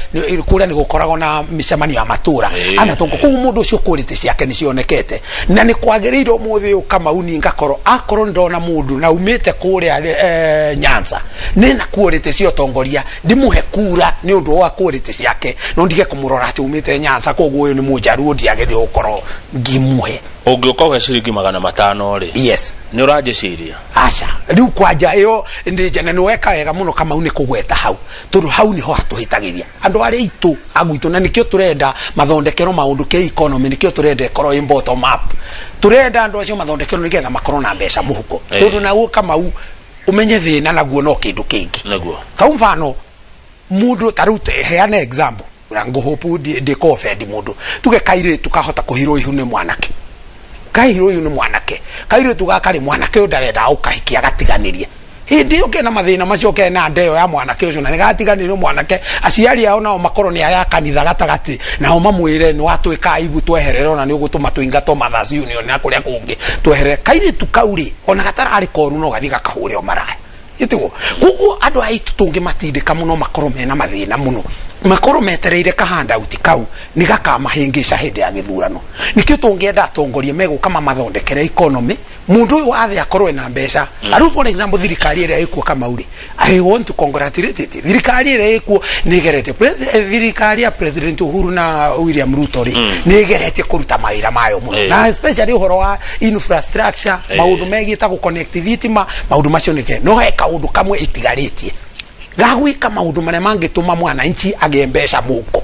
kuria ni gukoragwo na micemanio ya matura. Anatongoria koguo mundu ucio quality ciake ni cionekete na ni kwagiriire umuthi uyu Kamau ni ngakorwo akorwo ndona mundu na umite kuria Nyanza nina quality cia utongoria, ndimuhe kura ni undu wa quality ciake, no ndige kumurora ati umite Nyanza koguo uyu ni munjaruo ndiagiriire gukorwo ngimuhe. Ũngĩũka ũhe ciringi 500 rĩ, Yes. nĩ ũranjĩciria? Aca, riu kwanja iyo ndinjene ni weka wega muno Kamau ni kugweta hau, tondu hau niho hatuhitagiria andu aria itu agwitũ, na nikio turenda mathondekerwo maundu ke economy, nikio turenda ikorwo in bottom up. Turenda andu acio mathondekerwo nigetha makorwo na mbeca muhuko, tondu naguo Kamau umenye thina naguo no kindu kingi. Kau mfano mundu ta riu heana example na nguhopu ndiko offend mundu, tuge kairitu kahota kuhirwo ihu ni mwanake, kaihirwo ihu ni mwanake, kairitu gakari mwanake uyu ndarenda ukahikia agatiganirie. Hindi iyo kena mathina macio kena ndeo ya mwanake ucio na nigatiganĩrio mwanake, aciari ao nao makorwo ni aya kanitha gatagati, nao mamwire ni watwika aibu tweherere, ona ni ugutuma tuingatwo Mothers Union na kuria kungi tweherere. Kairitu kau ri ona gatarari koru no gathi gakahure o maraya itigo. Koguo andu aitu tungimatindika muno makorwo mena mathina muno, makorwo metereire ka handout kau ni gakamahingisha hindi ya githurano. Nikio tungienda atongoria meguka mamathondekere economy, mundu uyu wathe akorwo ena mbeca. Ariu for example thirikari ĩrĩa ĩkuo Kamau rĩ, I want to congratulate it. Thirikari ĩrĩa ĩkuo nĩ ĩgeretie, thirikari ya President Uhuru na William Ruto rĩ, nĩ ĩgeretie kũruta mawĩra mayo mũno, na especially ũhoro wa infrastructure, maũndũ megiĩ ta gũconnect thitima, maũndũ macio nĩ no he kaũndũ kamwe ĩtigarĩtie ga gwĩka maũndũ marĩa mangĩtũma mwananchi agĩe mbeca mũhuko.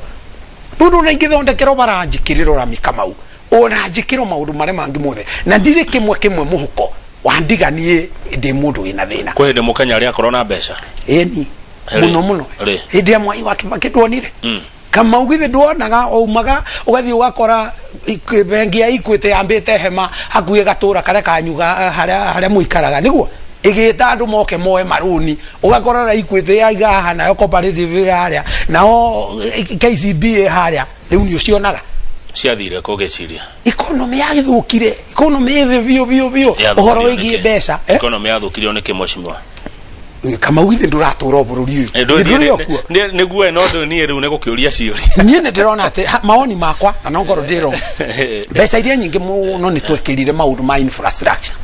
Tondũ na ingĩthondekerwo bara njĩkĩrĩrwo rami Kamau, ona njĩkĩrwo maũndũ marĩa mangĩ mothe, na ndirĩ kĩmwe kĩmwe mũhuko wandiga niĩ ndĩ mũndũ wĩna thĩna. Kwĩ hĩndĩ mũkenya arĩa akorwo na mbeca? Ĩni. Mũno mũno. Hĩndĩ ya Mwai wa Kibaki ndwonire? Kamau githĩ ndwonaga umaga ũgathiĩ ũgakora bengi ya Equity yambĩte hema hakuhĩ gatũra karĩa kanyu harĩa mũikaraga, nĩguo ĩgĩta andũ moke moe marũni, ũgakora na Equity yaiga haha, nayo Cooperative ĩ harĩa, nao KCB ĩ harĩa. Rĩu nĩ ũcionaga ciathire kũ gĩciria? Economy yagĩthũkire, economy ĩthĩ biũ biũ biũ. Yathũkirio Ũhoro nĩkĩ? wĩgiĩ mbeca, eh? Economy yathũkirio nĩkĩ mheshimiwa? Kamau githĩ ndũratũra bũrũri ũyũ? Githĩ ndũrĩ o kuo? Nĩguo, no ndũ niĩ rĩu nĩ gũkĩũria ciũria. Niĩ nĩ ndĩrona atĩ mawoni makwa, na no ngorwo ndĩ wrong, mbeca iria nyingĩ mũno nĩ twekĩrire maũndũ ma infrastructure,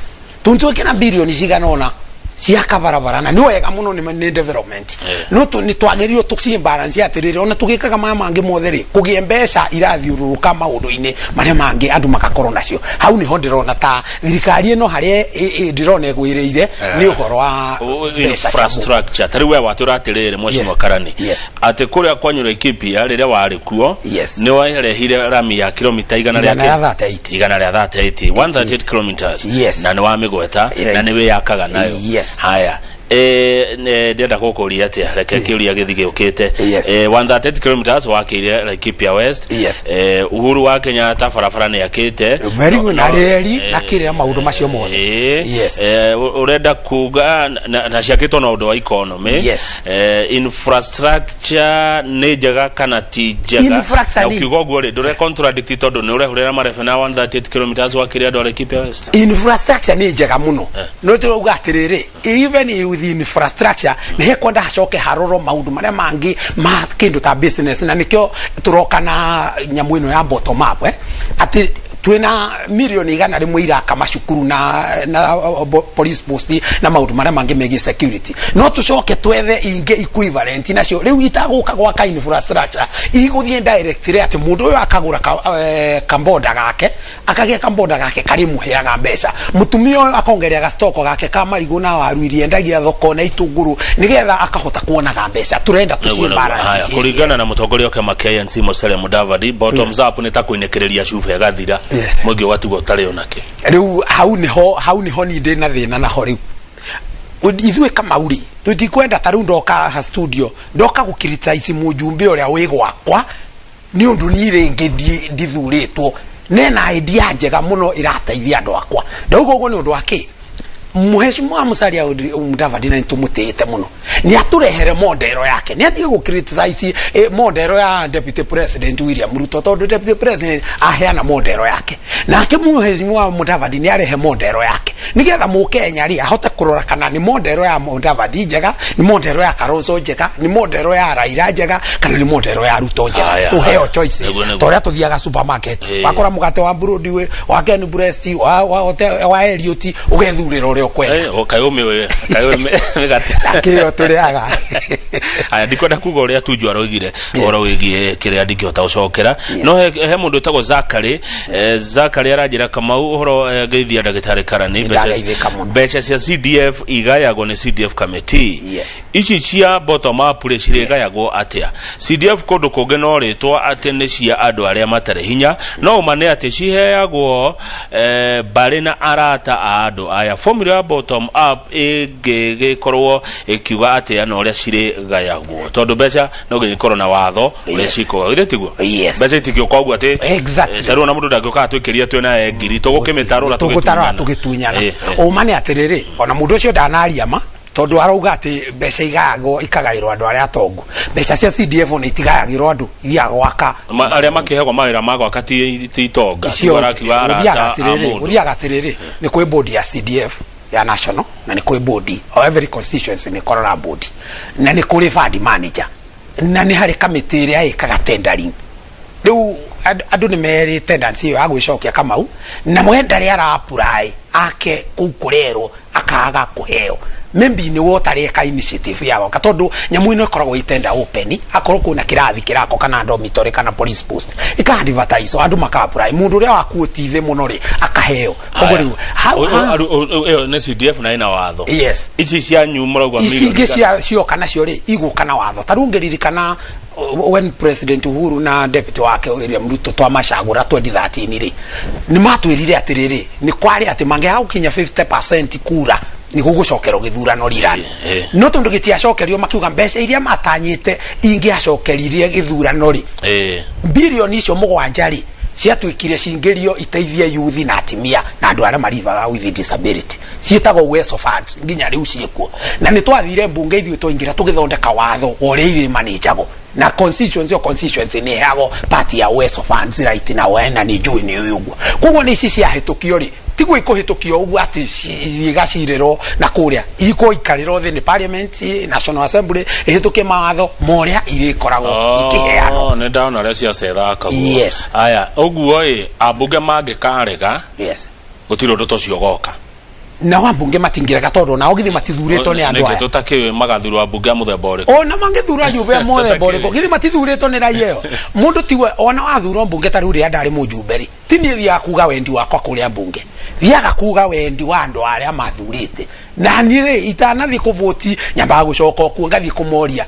tondũ twekĩra birioni cigana ũna cia kabarabara, na nĩ wega mũno, nĩ development, no nĩ twagĩrĩirwo tũcie balance atĩrĩrĩ, ona tũgĩkaga maya mangĩ mothe rĩ, kũgĩe mbeca irathiũrũrũka maũndũ-inĩ marĩa mangĩ andũ magakorwo nacio. Hau nĩho ndĩrona ta thirikari ĩno harĩa ndĩrona ĩgwĩrĩire nĩ ũhoro wa mbeca cia mũndũ. Infrastructure ta rĩu we watwĩra atĩrĩrĩ mheshimiwa Karani, atĩ kũrĩa kwanyu Laikipia rĩrĩa warĩ kuo, nĩ warehire rami ya kilomita igana rĩa Igana rĩa 38. Igana rĩa 38, 138 kilometers. Na nĩ wamĩgweta, na nĩ wĩyakaga nayo. Haya, ndĩrenda gũkũria atĩa, reke kĩũria gĩthi gĩũkĩte. 138 kilometers wakĩire Laikipia West. Uhuru wa Kenyatta barabara nĩ akĩte. Very good, na reri, na kĩrĩa maũndũ macio mothe. Ũrenda kuga na ciakĩtwo na ũndũ wa economy. Infrastructure nĩ njega kana ti njega? Infrastructure Na nĩ- ũkiuga ũguo rĩ, ndũre contradict tondũ nĩ ũrehũrĩra marebe na 138 kilometers wakĩire andũ a Laikipia West. Infrastructure nĩ njega mũno. No tũrauga atĩrĩrĩ, even with infrastructure nĩ hekwenda hacoke harorwo maũndũ marĩa mangĩ ma kĩndũ ta business, na nĩkĩo tũroka na nyamũ ĩno ya bottom up, atĩ twĩna milioni 100 iraka macukuru na police post na maũndũ marĩa mangĩ megiĩ security, no tũcoke twethe ingĩ equivalent nacio rĩu itagũka gwaka infrastructure, igũthiĩ direct rĩ atĩ mũndũ ũyũ akagũra kamboda gake, akagĩa kamboda gake karĩmũheaga mbeca, mũtumia ũyũ akongerera gastoko gake ka marigũ na waru iria endagia thoko na itũngũrũ, nĩgetha akahota kuonaga mbeca. Tũrenda tũciĩ balance Haya, ici. Kũringana na mũtongoria wa kĩama kĩa ANC Musalia Mudavadi, bottoms up nĩ ta kũinĩkĩrĩria cuba ĩgathira, mũingĩ ũgatigwo ũtarĩ onakĩ. Rĩu hau nĩho niĩ ndĩ na thĩna naho. Rĩu ithuĩ Kamau rĩ, tũtikwenda ta rĩu ndoka haha studio, ndoka gũkiritice mũjumbe ũrĩa wĩ gwakwa nĩ ũndũ niĩ rĩngĩ ndithurĩtwo, nena idea njega mũno ĩrateithia andũ akwa. Ndauga ũguo nĩ ũndũ wa kĩ? Mheshimiwa Musalia Mudavadi na nĩtũmũtĩĩte mũno, Nĩ atũrehere model yake, nĩ atige gũ criticize model ya Deputy President William Ruto, tondũ Deputy President aheana model yake, nake Mheshimiwa Mudavadi nĩ arehe model yake, nigetha mũkenya rĩ ahote kũrora kana nĩ model ya Mudavadi njega, nĩ model ya Kalonzo njega, nĩ model ya Raila njega, kana nĩ model ya Ruto njega. Haya, Tũheo haya. choices. Nĩguo, nĩguo. Ta ũrĩa tũthiaga supermarket, wakora mũgate wa Broadway, wa Ken Breast, wa Elliot, ũgethurĩra ũrĩa ũkwenda. Kaĩ ũmĩũĩ, kaĩ ũĩ mĩgate? Akĩyo tũrĩaga. Aya, ndikwenda kuga ũrĩa Tunju aroigire ũhoro wĩgiĩ kĩrĩa ndingĩhota gũcokera, no he mũndũ wĩtagwo Zakary, Zakary aranjĩra, Kamau, ũhoro, ngeithia ndagĩtarĩ Karani. Nĩndageithĩka mũno. Mbeca cia CDF igayagwo nĩ CDF committee. Ici cia bottom up rĩ, cirĩgayagwo atĩa? CDF kũndũ kũngĩ no rĩtwa atĩ nĩ cia andũ arĩa matarĩ hinya, no ũma nĩ atĩ ciheagwo mbarĩ na arata a andũ aya. Formula ya bottom up ĩngĩgĩkorwo ĩkiuga atĩa na ũrĩa cirĩgayagwo? Tondũ mbeca no nginya ikorwo na watho ũrĩa cikũgaywo, githĩ tiguo? Yes. Mbeca itingĩũka ũguo atĩ ta rĩu ona mũndũ ndangĩũka atwĩkĩrie twĩ na 1,000, tũgũkĩmĩtarũra. Tũgũtarũra tũgĩtunyana. Ũma nĩ atĩrĩrĩ, ona mũndũ ũcio ndanaria ma, tondũ arauga atĩ mbeca igayagwo, ikagaĩrwo andũ arĩa atongu. Mbeca cia CDF nĩ itigayagĩrwo andũ, ithiaga gwaka. Arĩa makĩheagwo mawĩra ma gwaka ti itonga. Tiguo arakiuga, Gũthiaga arata a atĩrĩrĩ, mũndũ. Gũthiaga atĩrĩrĩ, nĩ kwĩ board ya CDF ya national, na nĩ kwĩ board o every constituency nĩ ĩkoragwo board, na nĩ kũrĩ fund manager, na nĩ harĩ kamĩtĩ ĩrĩa ĩkaga tendering. Rĩu andũ nĩ merĩ tendency ĩyo ya gwĩcokia, Kamau, na mwenda rĩa ara apply ake kũu kũrerwo akaga kũheo, maybe nĩ we ũtareka initiative ya gwaka, tondũ nyamũ ĩno ĩkoragwo ĩ tender open. Akorwo kwĩna kĩrathi kĩrako kana dormitory kana police post, ĩka advertise, andũ maka apply, mũndũ ũrĩa wakuoti thĩ mũno rĩ akaheo. Koguo rĩu Ĩyo nĩ CDF na ĩna watho. Yes. Ici cianyu mũrauga Ici milioni ingĩ cioka nacio rĩ, igũka na watho. Ta rĩu ngĩririkana when President Uhuru na deputy wake William Ruto twamacagũra 2013 rĩ, nĩ matwĩrire atĩrĩrĩ, nĩ kwarĩ atĩ mangĩaga gũkinya 50% kura nĩ gũgũcokerwo gĩthurano rirani. No tondũ gĩtiacokerio, makiuga mbeca iria matanyĩte ingĩacokeririe gĩthurano rĩ, bilioni icio 7 rĩ, ciatuĩkire cingĩrio iteithie youth na atimia na andũ arĩa marivaga with disability, ciĩtagwo Uwezo Funds, nginya rĩu ciĩkuo. Na nĩ twathire mbunge ithuĩ twaingĩra tũgĩthondeka watho wa ũrĩa irĩ manĩnjagwo, na constituency o constituency nĩ ĩheagwo part ya Uwezo Funds, right? Na we na nĩ njũĩ nĩ ũyũ ũguo. Koguo nĩ ici ciahĩtũkio rĩ, tiguo ikũhĩtũkio ũguo atĩ igacirĩrwo na kũrĩa, ikũikarĩrwo thĩ nĩ parliament, National Assembly, ĩhĩtũkie mawatho ma ũrĩa irĩkoragwo ikĩheanwo. Oh, nĩ ndona ũrĩa ciaca ĩthakagwo. Yes. Aya, ũguo ĩ ambunge mangĩkarega, gũtirĩ ũndũ ta ũcio ũgoka? Nao ambunge matingĩrega, tondũ nao githĩ matithurĩtwo nĩ andũ Nĩkĩ aya? Tũtakĩũĩ magathurwo ambunge a mũthemba ũrĩkũ? Ona mangĩthura nyũmba ya mũthemba ũrĩkũ, githĩ matithurĩtwo nĩ raia ĩyo? Mũndũ tiwe ona wathurwo mbunge, ta rĩu rĩrĩa ndarĩ mũjumbe rĩ, ti niĩ thiaga kuga wendi wakwa kũrĩa mbunge, thiaga kuga wendi wa andũ arĩa mathurĩte. Na niĩ rĩ, itanathiĩ kũvoti, nyambaga gũcoka okuo ngathiĩ kũmoria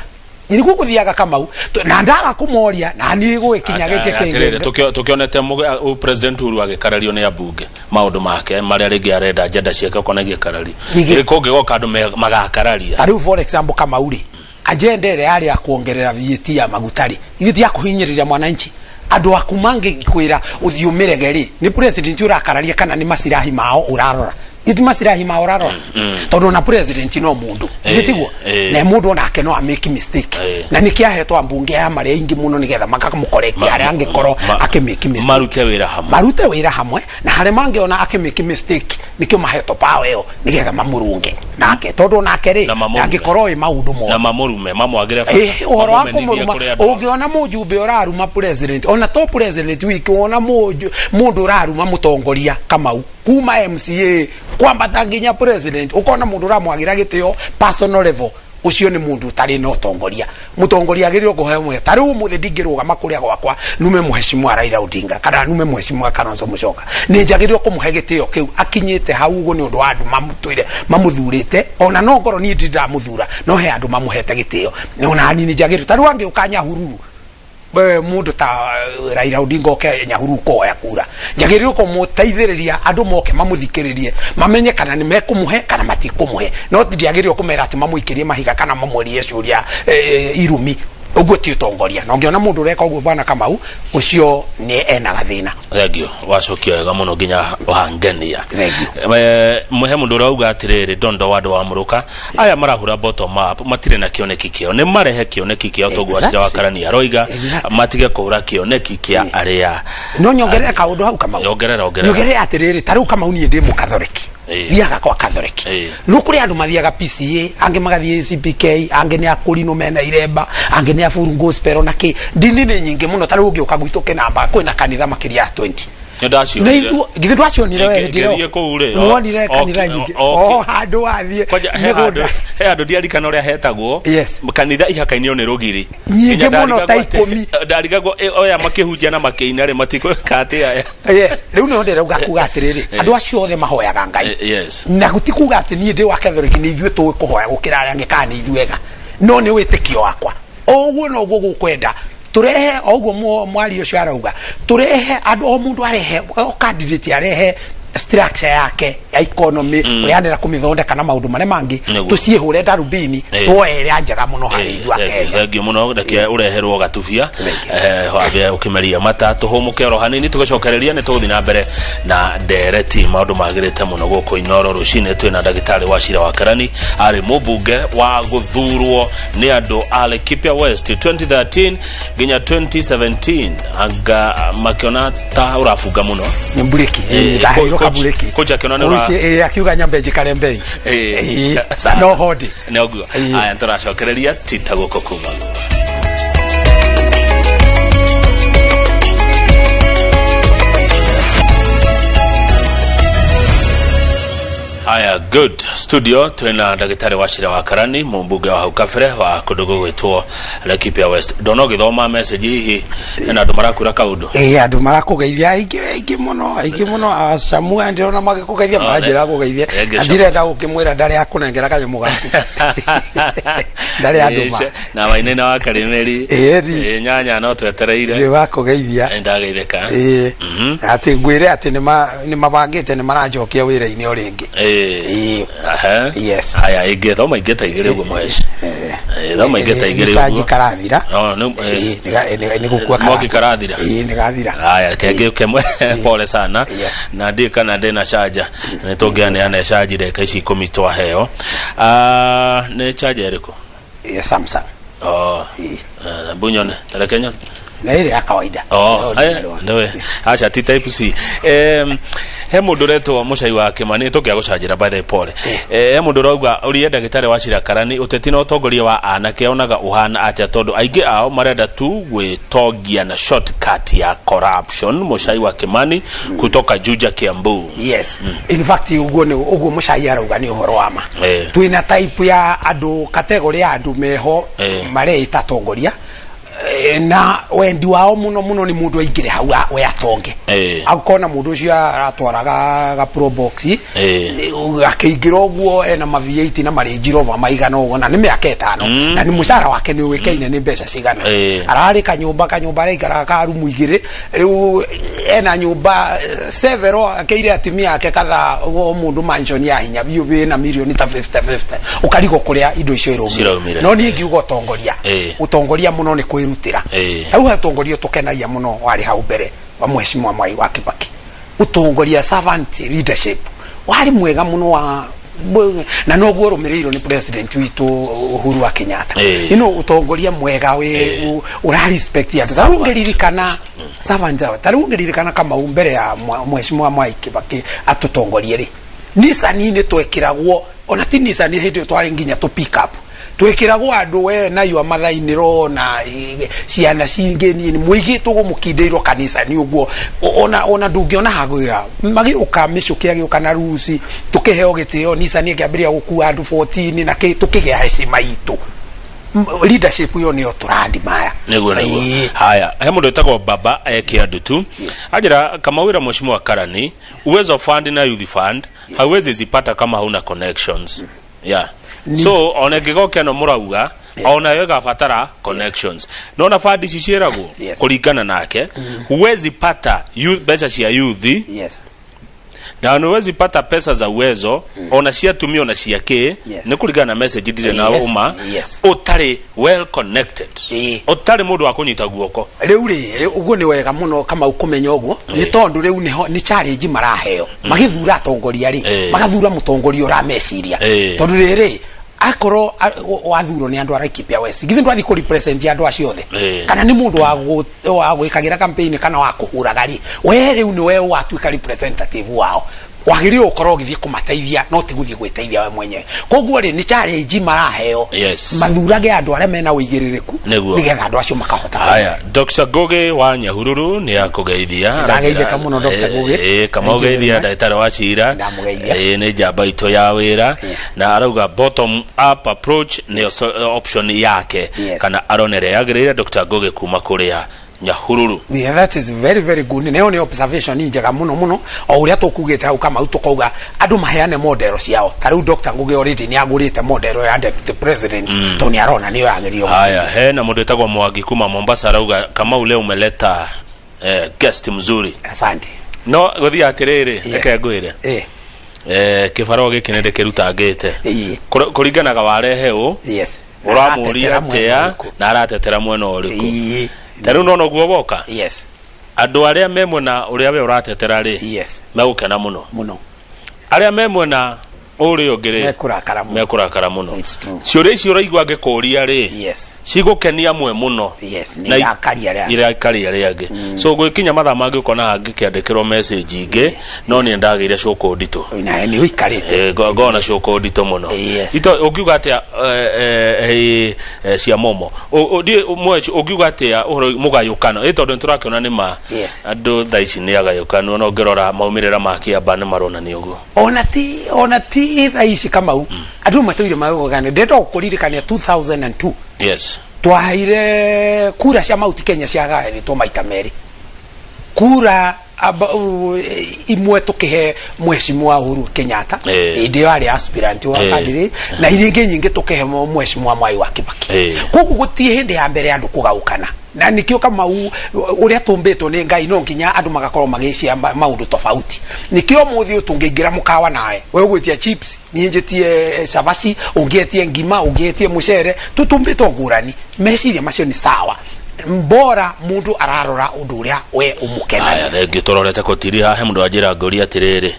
nĩguo gũthiaga, Kamau. Na ndaga kũmoria na niĩ gũgĩkinya gĩkĩ Atĩrĩrĩ, kĩngĩ. Tũkĩonete President Uhuru agĩkarario nĩ ambunge maũndũ make marĩa rĩngĩ arenda, agenda ciake ũkona igĩkarario. Kũngĩgoka andũ magakararia? Ta rĩu for example, Kamau rĩ, agenda ĩrĩa yarĩ ya kuongerera VAT ya maguta rĩ, ithuĩ ti ya kũhinyĩrĩria mwananchi? Andũ aku mangĩkwĩra ũthiĩ ũmĩrege rĩ, nĩ president ũrakararia kana nĩ masirahi mao ũrarora? Ithuĩ masirahi mao ũrarora, tondũ ona president no mũndũ, ithuĩ tiguo? Na mũndũ onake no amake mistake. Na nĩkĩo ahetwo ambunge aya marĩ aingĩ mũno, nĩgetha makamũkorekia harĩa angĩkorwo akĩmake mistake. Marute wĩra hamwe. Marute wĩra hamwe, na harĩa mangĩona akĩmake mistake, nĩkĩo mahetwo power ĩyo, nĩgetha mamũrũnge nake, tondũ onake rĩ Na mamũrume. angĩkorwo ĩ maũndũ Na mothe mamũrume, mamwagĩre bata, Ũhoro wa mamũmenithie kũmũruma, kũrĩ andũ ao. Ũngĩona mũjumbe ũraruma president, ona to president wiki, wona mũndũ ũraruma mũtongoria, Kamau, kuma MCA kwambata nginya president, ũkona mũndũ ũramwagĩra gĩtĩo personal level, ũcio nĩ mũndũ ũtarĩ na ũtongoria. Mũtongoria agĩrĩirwo kũheo mweke. Ta rĩu ũmũthĩ ndingĩrũgama kũrĩa gwakwa nume Mheshimiwa Raila Odinga kana nume Mheshimiwa Kalonzo Musyoka. Nĩ njagĩrĩirwo kũmũhe gĩtĩo kĩu akinyĩte hau ũguo nĩ ũndũ wa andũ mamũtwĩre mamũthurĩte, ona no ngorwo niĩ ndirĩ ndamũthura, no he andũ mamũhete gĩtĩo, ona niĩ nĩ njagĩrĩirwo. Ta rĩu angĩũka Nyahururu, mũndũ ta Raila Odinga oke Nyahururu kũhoya kura, njagĩrĩirwo kũmũteithĩrĩria andũ moke mamũthikĩrĩrie, mamenye kana nĩ mekũmũhe kana matikũmũhe, no ndiagĩrĩirwo kũmera atĩ mamũikĩrie mahiga kana mamũrie ciũria, irumi. Ũguo ti ũtongoria, na ũngĩona mũndũ ũreka ũguo, bwana Kamau, ũcio nĩ ena gathĩna. Thengio, wacokia wega mũno nginya wangenia. Thengio. He mũndũ ũrauga atĩrĩrĩ, ndondo wa andũ wa mũrũka aya marahura bottom up matirĩ na kĩoneki kĩao, nĩ marehe kĩoneki kĩao toguo Wachira wa Karani aroiga. Matige kũhũra kĩoneki kĩa arĩa No nyongerere kaũndũ hau, Kamau? Ongerera, ongerera. Nyongerere atĩrĩrĩ, ta rĩu Kamau, niĩ ndĩ mũkathoreki. Thiaga kwa kathoreki. No kũrĩ andũ mathiaga PCA, angĩ magathiĩ CPK, angĩ nĩ akũrinũ mena iremba, angĩ nĩ aburu gospel, na kĩ ndini nĩ nyingĩ mũno. Ta rĩu ũngĩũka gwitũ kĩnamba, kwĩna kanitha makĩria ya 20. Nĩ ndacionire. Na githĩ ndwacionire we hĩndĩ ĩyo? Ngĩthiĩ kũu rĩ, Nĩwonire kanitha nyingĩ o handũ wathiĩ Kwanja he handũ mĩgũnda. He handũ ndiarikana ũrĩa hetagwo. Kanitha ihakainio nĩ rũgiri. Nyingĩ Nginya mũno, ta ndarigagwo atĩ- 10. Ndarigagwo oya makĩhunjia na makĩina rĩ, matigwĩka atĩa aya? Yes, rĩu nĩho ndĩrauga kuga atĩrĩrĩ, andũ acio othe mahoyaga Ngai. Na guti kuga atĩ niĩ ndĩ wa Catholic nĩ ithuĩ tũĩ kũhoya gũkĩra arĩa angĩ kana nĩ ithuĩ ega, no nĩ wĩtĩkio wakwa. O ũguo noguo gũkwenda tũrehe, o ũguo mwaria ũcio arauga, tũrehe andũ, o mũndũ arehe, o candidate arehe structure yake ya economy, ũrĩa arenda kũmĩthondeka na maũndũ marĩa mangĩ. Tũciĩhũre ndarubini, tuoe ĩrĩa njega mũno harĩ ithuĩ Akenya. Thengio mũno, reke ũreherwo gatubia wambe ũkĩmeria mata, tũhũmũke oro hanini, tũgĩcokereria nĩ tũgũthiĩ na mbere na ndereti. Maũndũ magĩrĩte mũno gũkũ Inoro rũcinĩ. Twĩna ndagĩtarĩ wa Cira wa Karani, arĩ mũmbunge wa gũthurwo nĩ andũ a Laikipia West 2013 nginya 2017. Anga makĩona ta ũrabunga mũno. Nĩ mburĩki. Ndaheirwo kaburĩki. Coach akĩona nĩ Ũcio, akiuga nyambe njikare bench. Sasa. No hodi. Nĩ ũguo. Aya, tũracokereria tita gũkũ kuma Haya, good. Studio twina ndagĩtarĩ wa Cira wa Karani, mũmbunge wa hau kabere wa kũndũ gũgwĩtwo Laikipia West. Ndona ũgĩthoma message, hihi hena andũ marakwĩra kaũndũ? Ĩĩ, andũ marakũgeithia aingĩ, aingĩ mũno, aingĩ mũno. Acamua ndĩrona magĩkũgeithia. Oh, Maranjĩra gũgeithia. Thank you, Na ndirenda gũkĩmwĩra ndarĩ akũnengera kanyamũ gaku, ndarĩ andũma. Na wainaina wa Karimeri. Ĩĩ, ni. Nyanya no twetereire. Nĩ wakũgeithia. Ndageithĩka. Ĩĩ, atĩ ngwĩre atĩ nĩ mabangĩte, nĩ maranjokia wĩra-inĩ o rĩngĩ. Ĩĩ. Yes. Haya, ingĩ thoma ingĩ ta igĩrĩ ũguo, mũheci. Thoma ingĩ ta Nĩ igĩrĩ chanji ũguo. karathira. Oh, Ĩĩ, nĩ gũkua. Mwaki karathira. Ĩĩ, nĩ gathira. Haya, reke ngĩũke pole sana. Na ndiĩ kana ndĩna charger, nĩ tũngĩaneana charge ndagĩka ici 10 twaheo. Ah, nĩ charger ĩrĩkũ? Ya Samsung. Oh. Ĩĩ. Bunyone, tareke nyone. Na ĩrĩ ya kawaida. Oh, No, aya, ndĩrona. nĩwe. Aca ti type C. He mũndũ ũretwo mũcai wa Kĩmani, tũkĩagũcanjĩra by the way, pole. He mũndũ ũrauga ũrie ndagĩtarĩ wa Cira Karani, ũteti na ũtongoria wa anake onaga ũhana atĩa, tondũ aingĩ ao marenda tu gwĩtongia na shortcut ya corruption. Mũcai wa Kĩmani kutoka Juja, Kiambu. Yes, in fact ũguo nĩ ũguo mũcai arauga, nĩ ũhoro wa ma. Twĩna type ya andũ, category ya andũ meho mareĩta atongoria. Na wendi wao mũno mũno nĩ mũndũ aingĩre hau we atonge. Akona mũndũ ũcio aratwaraga ga pro box, akĩingĩra ũguo ena ma V8 na ma Range Rover maigana ũguo, na nĩ mĩaka 5, na nĩ mũcara wake nĩ ũĩkaine nĩ mbeca cigana. Ararĩ kanyũmba araikaraga ka rumu igĩrĩ, rĩu ena nyũmba several, akeire atumia ake kadhaa, o mũndũ mansion ya hinya biũ biũ na milioni ta 50 50, ũkarigwo kũrĩa indo icio Ciraumire. iraumire. No niĩ ngiuga ũtongoria, ũtongoria mũno nĩ kwĩrutĩra. Hau ũtongoria ũtũkenagia mũno warĩ hau mbere wa Mheshimiwa Mwai wa Kibaki, ũtongoria servant leadership warĩ mwega mũno wa na noguo ũrũmĩrĩirwo nĩ president witũ Uhuru wa Kenyatta. Ũtongoria mwega wĩ ũra respect andũ. Ta rĩu ũngĩririkana servant, ta rĩu ũngĩririkana Kamau, mbere ya Mheshimiwa Mwai Kibaki atũtongorie rĩ, Nissan nĩ twekĩragwo, ona ti Nissan hĩndĩ ĩyo, twarĩ nginya tũ pick up twĩkĩragwo andũ, we na yua mathainĩro na ciana cingĩ nini mũigĩtwo ũguo mũkindĩirwo kanitha nĩ ũguo. Ona ndũngĩona hagwĩra magĩũka mĩcũkĩ, agĩũka na ruci, tũkĩheo gĩtĩo, Nissan ĩkĩambĩrĩria gũkua andũ 14 na kĩ, tũkĩgĩa heshima itũ. Leadership ĩyo nĩyo tũrandi maya. Nĩguo. Haya, he mũndũ wĩtagwo Baba eke andũ tu anjĩra kamawĩra, Mheshimiwa Karani, Uwezo Fund na Youth Fund hauwezi zipata kama hauna connections. Yeah, so ona ĩngĩgoka ĩno mũrauga, ona yo ĩgabatara connections. Nona fund ici ciĩragwo kũringana nake, huwezi pata youth, mbeca cia youth. Na nĩwezi pata pesa za Uwezo ona cia atumia ona cia kĩ, nĩ kũringana na message ndirĩ na ũma ũtarĩ well connected, ũtarĩ mũndũ wa kũnyita guoko. Rĩu rĩ, ũguo nĩ wega mũno Kamau kũmenya ũguo, nĩ tondũ rĩu nĩho nĩ challenge maraheo magĩthura atongoria rĩ, magathura mũtongoria ũrameciria, tondũ rĩrĩ akorwo wathurwo nĩ andũ a Laikipia West, githĩ ndwathiĩ kũ represent andũ acio othe? Kana nĩ mũndũ wa gwĩkagĩra campaign kana wa kũhũraga rĩ, we rĩu nĩwe watuĩka representative wao, wagĩrĩirwo gũkorwo ũgĩthiĩ kũmateithia, no ti gũthiĩ gwĩteithia we mwenyewe. Koguo rĩ, nĩ challenge maraheo mathurage andũ arĩa mena ũigĩrĩrĩku, nĩgetha andũ acio makahota. Haya, Dr. Ngugi wa Nyahururu nĩ akũgeithia. Ndageithĩka mũno, Dr. Ngugi. Kama Thank you very ũgeithia much. ndagĩtarĩ wa cira. Ndamũgeithia. Nĩ njamba itũ ya wĩra, na arauga bottom up approach nĩyo option yake, kana arona ĩrĩa yagĩrĩire. Dr. Ngugi kuma kũrĩa Nyahururu. Yeah, that is very very good. Nayo nĩ observation njega mũno mũno, o ũrĩa tũkugĩte hau Kamau, tũkauga andũ maheane model ciao. Ta rĩu Dr. Ngugi already nĩ agũrĩte model ya deputy president, tondũ nĩ arona nĩyo yagĩrĩirwo. Haya, hena mũndũ wĩtagwo Mwangi kuma Mombasa, arauga Kamau leo umeleta guest mzuri. Asante. No gũthiĩ atĩrĩrĩ, reke ngwĩre, kĩbarũa gĩkĩ nĩ ndĩkĩrutangĩte. Kũringanaga warehe ũ, ũramũria Aratetera mwena atĩa ũrĩkũ? Na aratetera mwena ũrĩkũ? Ta rĩu nona ũguo woka, andũ arĩa me mwena ũrĩa we ũratetera rĩ, megũkena mũno. Mũno. Arĩa me mwena ũrĩa ũngĩ rĩ, mekũrakara mũno. Mekũrakara mũno. It's true. Ciũria icio ũraigua ngĩkũria rĩ, cigũkenia amwe mũno, Nĩ irakaria arĩa angĩ. Irakaria arĩa angĩ. So gwĩkinya mathaa mangĩ ũkona hangĩkĩandĩkĩrwo message ingĩ, no niĩ ndagĩire cũkũ nditũ. Nawe nĩ ũikarĩte. Ngona cũkũ nditũ mũno. Ito ũngiuga atĩa cia momo? Ũngiuga atĩa ũhoro mũgayũkano ĩ, tondũ nĩtũrakĩona nĩ ma andũ thaa ici nĩ agayũkanu, no ũngĩrora maumĩrĩra ma kĩamba nĩ maronania ũguo. Ona ti thaa ici Kamau, andũ matũire magũgane. Ndĩrenda gũkũririkania 2002, twaheire kura cia Mount Kenya ciagayanĩtwo maita merĩ, kura imwe tũkĩhe Mheshimiwa Uhuru Kenyatta, hĩndĩ ĩyo arĩ aspirant wa candidate, na iria ingĩ nyingĩ tũkĩhe Mheshimiwa Mwai wa Kibaki. Koguo gũtirĩ hĩndĩ ya mbere andũ kũgaũkana, na nikĩo Kamau, ũrĩa tũmbĩtwo nĩ Ngai, no nginya andũ magakorwo magĩcia maũndũ tofauti. Nikĩo mũthĩ ũyũ tũngĩingĩra mũkawa nawe, we ũgwĩtia chips, niĩ njĩtie cabaci, ũngĩetie ngima, ũngĩetie mũcere, tũtũmbĩtwo ngũrani. Meciria macio nĩ sawa, bora mũndũ ararora ũndũ ũrĩa we ũmũkenagia. Aya, thengiũ. Tũrorete kũtiri haha, he mũndũ wanjĩra ngũria atĩrĩrĩ,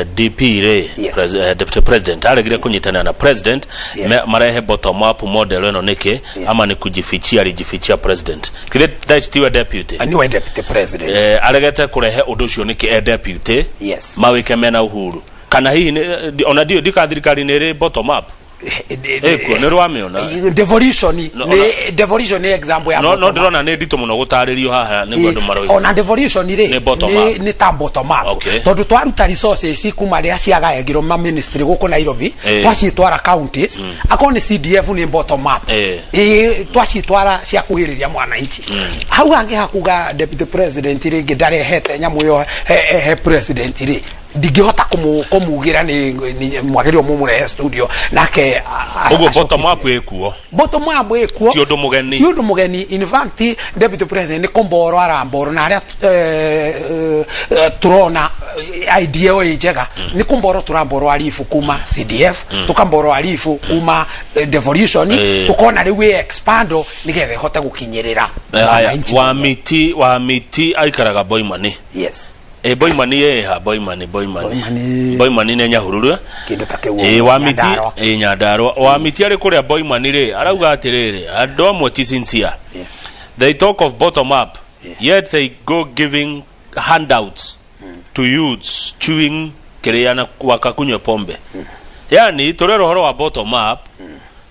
DP rĩ, deputy president aregire kũnyitanĩra na president marehe bottom up model ĩno nĩkĩ? Ama nĩ kujifichia alijifichia president? Githĩ thaa ici tiwe deputy? Niwe deputy president. Aregete kũrehe ũndũ ũcio nĩkĩ e deputy? Mawĩke mena Uhuru, kana hihi ona ndiũ ndika thirikari nĩ ĩrĩ bottom up ĩkuo nĩ rwamĩona? Devolution. No, Nĩ devolution nĩ example ya no bottom up. Ndĩrona nĩ nditũ mũno gũtarĩrio haha nĩguo andũ maroiga. Ona devolution rĩ, Nĩ bottom up. Nĩ ta bottom up, tondũ twaruta resources kuma rĩrĩa ciagayagĩrwo ma ministry gũkũ Nairobi, twacitwara counties, akorwo nĩ CDF nĩ bottom up. Twacitwara ciakuhĩrĩria mwananchi. Hau hangĩ hakuga deputy president rĩngĩ ndarehete nyamũ ĩyo he president rĩ, ndingĩhota kũmugĩra nĩ mwagĩrĩirwo mũmũrehe studio nake Ũguo acokie. Bottom up ĩkuo. Bottom up ĩkuo. Ti ũndũ mũgeni. Ti ũndũ mũgeni. In fact, deputy president nĩ kũmboro aramboro na arĩa tũrona idea ĩyo ĩ njega, nĩ kũmboro tũramboro arifu kuma CDF, tũkamboro arifu kuma devolution, tũkona rĩu ĩ expando nĩgetha ĩhote gũkinyĩrĩra Haya, mwananchi. Wa miti wa miti aikaraga Boimani. Boimani ĩha Boimani, Boimani. Boimani. Boimani nĩ Nyahururu. Kĩndũ ta kĩu. Wa miti. Nyandarua. Nyandarua. Wa miti arĩ kũrĩa Boimani rĩ, arauga atĩrĩrĩ, andũ amwe ti sincere. They talk of bottom up, yet they go giving handouts to youths chewing kĩrĩa na wakakunywe pombe. Yani tũrera ũhoro wa bottom up,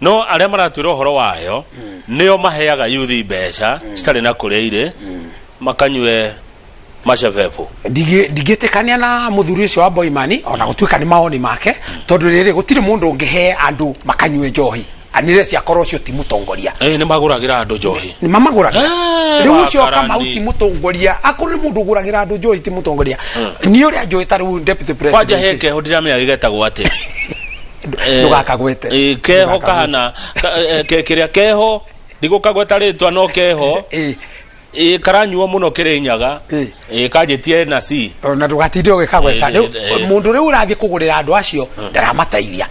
no arĩa maratwĩra ũhoro wayo nĩo maheaga youth mbeca citarĩ na kũrĩa irĩ, makanyue macebebu. Ndingĩtĩkania na mũthuri ũcio wa Boimani, ona gũtuĩka nĩ mawoni make, tondũ rĩrĩ gũtirĩ mũndũ ũngĩhe andũ makanyue njohi anire ciakorwo ũcio ti mũtongoria. Nĩ magũragĩra andũ njohi. Nĩ mamagũragĩra. Rĩu ũcio wakarani. Kamau ti mũtongoria. Akorwo nĩ mũndũ ũgũragĩra andũ njohi ti mũtongoria. Niĩ ũrĩa njũĩ, ta rĩu deputy Kwanja he president keho ndiramenya gĩgetagwo atĩa. Ndũgakagwete. Keho. Ndũgakagwete. Kahana kĩrĩa keho, ndigũkagweta rĩtwa, no keho. Ĩ karanyuo mũno Kĩrĩnyaga. Ĩ. Ĩ kanjĩtie na C. Na ndũgatinde ũgĩkagweta. Ĩ, Rĩu ĩ. mũndũ rĩu ũrathiĩ kũgũrĩra andũ acio ndaramateithia.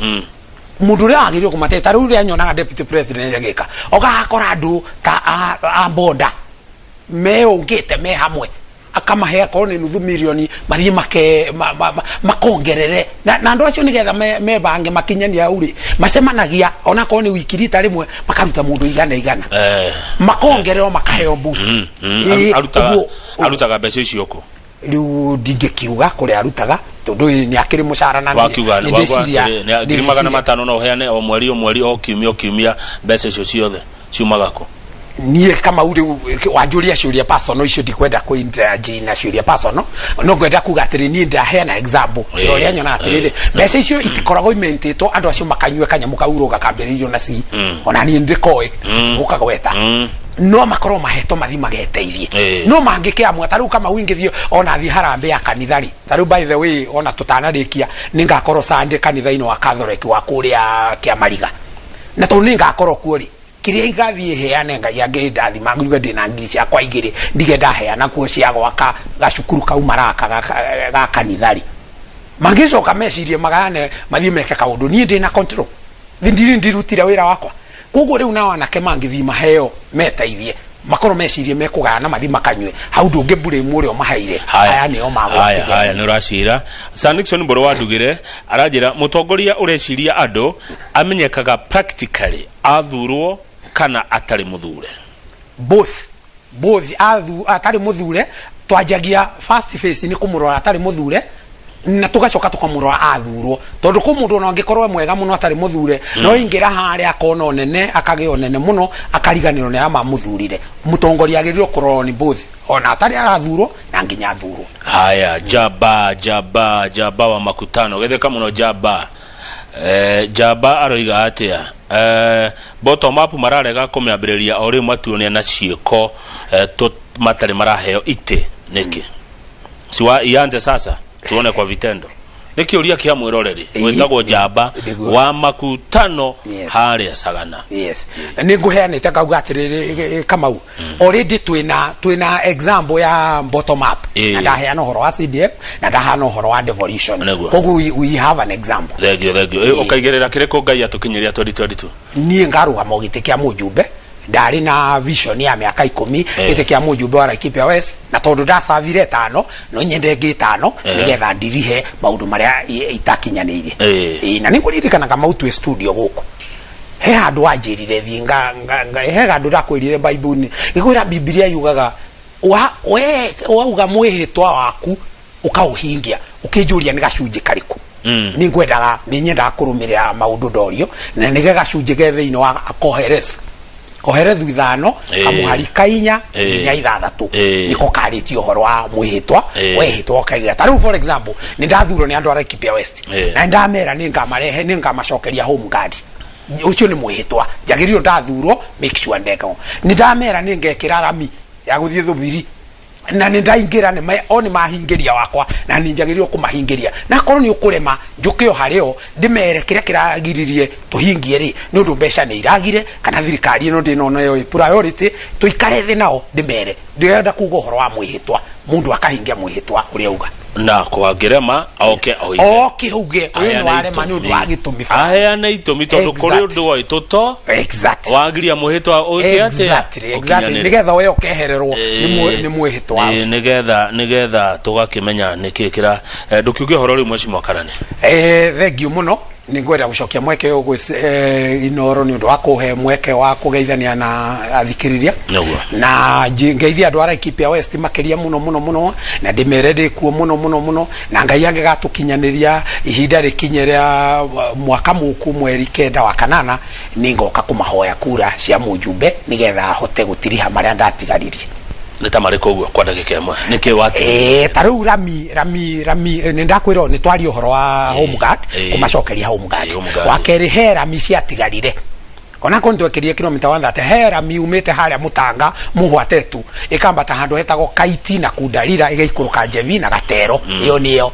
Mũndũ ũrĩa wagĩrĩirwo kũmateithia, ta rĩu ũrĩa nyonaga deputy president agĩka, ogaga akora andũ ta a boda meũngĩte me hamwe, akamahe akorwo nĩ nuthu milioni mathiĩ make makongerere na andũ acio nĩgetha mebange makinyania hau rĩ, macemanagia onakorwo nĩ wiki rita rĩmwe, makaruta mũndũ igana igana, makongererwo, makaheo boost. Ĩ, Arutaga ũguo arutaga mbeca icio kũ? Rĩu ndingĩkiuga kũrĩa arutaga tondũ nĩ akĩrĩ mũcara na Wakiuga nĩ ndĩciria ngiri 500 no ũheane o mweri o mweri, o kiumia o kiumia, mbeca icio ciothe ciumaga kũ? Niĩ Kamau, rĩu wanjũria ciũria personal icio, ndikwenda kũinteraji na ciũria personal, no ngwenda kuga atĩrĩ, niĩ ndaheana example ya ũrĩa nyonaga atĩrĩrĩ, mbeca icio itikoragwo imentĩtwo andũ acio makanyue kanyamũ kau rũga kambĩrĩirio na C, ona niĩ ndĩkoĩ, tũtigũkagweta, no makorwo mahetwo mathi mageteithie. No mangĩkĩamua ta rĩu Kamau ingĩthiĩ ona thiĩ harambee ya kanitha rĩ, ta rĩu, by the way, ona tũtanarĩkia, nĩ ngakorwo Sunday kanitha-inĩ wa Catholic wa kũrĩa Kĩamariga, na tondũ nĩ ngakorwo kuo rĩ, kĩrĩa ingathiĩ heane, Ngai angĩndathima, njuge ndĩna ngiri ciakwa igĩrĩ, ndige ndaheana kuo cia gwaka gacukuru kau maraka ga kanitha rĩ, mangĩcoka mecirie magayane mathiĩ meke kaũndũ, niĩ ndĩna control. Ndirĩ ndirutire wĩra wakwa. Koguo rĩu nao anake mangĩthiĩ maheo meteithie, makorwo mecirie mekũgayana mathiĩ makanyue hau, ndũngĩ blame ũrĩa ũmaheire. Aya nĩo Haya. magwatire. Haya, nĩ ũracira. Sir Nixon Mbũrũ wa Ndugĩre aranjĩra mũtongoria ũreciria andũ amenyekaga practically athurwo kana atarĩ mũthure? Both. Athu atarĩ mũthure, twanjagia first phase nĩ kũmũrora atarĩ mũthure, na tũgacoka tũkamũrora athurwo, tondũ kũ mũndũ ona angĩkorwo e mwega mũno atarĩ mũthure, no ingĩra harĩa akona ũnene, akagĩa ũnene mũno, akariganĩrwo nĩ arĩa mamũthurire. Mũtongoria agĩrĩirwo kũrorwo nĩ both, ona atarĩ arathurwo na nginya athurwo. Haya, Jaba, Jaba, Jaba wa makutano, getheka mũno Jaba. Jaba aroiga atĩa? Bottom up mararega kũmĩambĩrĩria o rĩu, matuonia na ciĩko, matarĩ maraheo itĩ nĩkĩ? Siwa ianze sasa tuone kwa vitendo, nĩ kĩũria kĩa mwĩroreri wĩtagwo Jaba wa makutano harĩa Sagana. Yes, nĩ ngũheanĩte kauga atĩrĩrĩ Kamau, already twĩna example ya bottom up, na ndaheana ũhoro wa CDF na ndaheana ũhoro wa devolution. Koguo we have an example. Thengio, thengio. Ũkaigĩrĩra kĩrĩkũ Ngai atũkinyĩria 2022? Niĩ ngarũgama o gĩtĩ kĩa mũjumbe. Ndarĩ na vision ya mĩaka 10, gĩtĩ kĩa mũjumbe wa Laikipia West, na tondũ ndacavire ĩtano, no nyende ĩngĩ ĩtano, nĩgetha ndirihe maũndũ marĩa itakinyanĩirie. Ĩ, na nĩ ngũririkana Kamau twĩ studio gũkũ, he handũ wanjĩrire thiĩ he handũ ndakwĩrire Bible-inĩ gĩkwĩra, Bibilia yugaga we wauga mwĩhĩtwa waku ũkaũhingia, ũkĩnjũria nĩ gacunjĩ karĩkũ. Nĩ ngwendaga, nĩ nyendaga kũrũmĩrĩra maũndũ ndorio, na nĩge gacunjĩ ge thĩinĩ wa Koherethu, Koherethu 5, kamũhari ka 4 nginya 6, nĩko karĩtie ũhoro wa mwĩhĩtwa. Wehĩtwa ũkaiga, ta rĩu for example, nĩ ndathurwo nĩ andũ a Laikipia West, na nĩ ndamera nĩ ngamarehe, nĩ ngamacokeria Home Guard. Ũcio nĩ mwĩhĩtwa njagĩrĩirwo ndathurwo make sure ndeka. Nĩ ndamera nĩ ngekĩra rami ya gũthiĩ Thubiri, na nĩ ndaingĩra nĩ o nĩ mahingĩria wakwa, na nĩ njagĩrĩirwo kũmahingĩria. Na akorwo nĩ ũkũrema, njũke o harĩ o ndĩmere kĩrĩa kĩragiririe tũhingie rĩ, nĩ ũndũ mbeca nĩ iragire kana thirikari ĩno ndĩnona ĩyo ĩ priority, tũikare thĩ nao ndĩmere. Ndĩrenda kuga ũhoro wa mwĩhĩtwa, mũndũ akahingia mwĩhĩtwa ũrĩa auga. Na kwangĩrema oke oige. Oke auge ũyũ nĩ warema nĩ ũndũ wa gĩtũmi fulani. Aheane itũmi, tondũ kũrĩ ũndũ wa tũto wagiria mwĩhĩtwa ũke atĩa? Exactly. Nĩgetha we ũkehererwo nĩ mwĩhĩtwa ũcio. Nĩgetha tũgakĩmenya nĩkĩ kĩra ndũkiuge ũhoro rĩu, mheshimiwa Karani. Thengio mũno. Nĩ ngwenda gũcokia mweke ũyũ gwĩ Inoro nĩ ũndũ wa kũhe mweke wa kũgeithania na athikĩrĩria, na ngeithie andũ a Laikipia West makĩria mũno mũno mũno, na ndĩmere ndĩ kuo mũno mũno mũno, na Ngai angĩgatũkinyanĩria ihinda rĩkinye rĩa mwaka mũku mweri 9 wa kanana, nĩ ngoka kũmahoya kura cia mũjumbe nĩgetha ahote gũtiriha marĩa ndatigaririe. Nĩ ta marĩkũ ũguo kwa ndagĩka ĩmwe? Nĩkĩ wati? Ta rĩu rami nĩ ndakwĩrwo nĩ twaria ũhoro wa Home Guard, kũmacokeria Home Guard. Home Guard. Wa kerĩ, he rami ciatigarire onakorwo nĩ twekĩrire kilomita 130, he rami umĩte harĩa Mũtanga Mũhwatetu ĩkambata handũ hetagwo Kaiti na Kundarira, ĩgaikũrũka Njebi na Gatero. Ĩyo nĩyo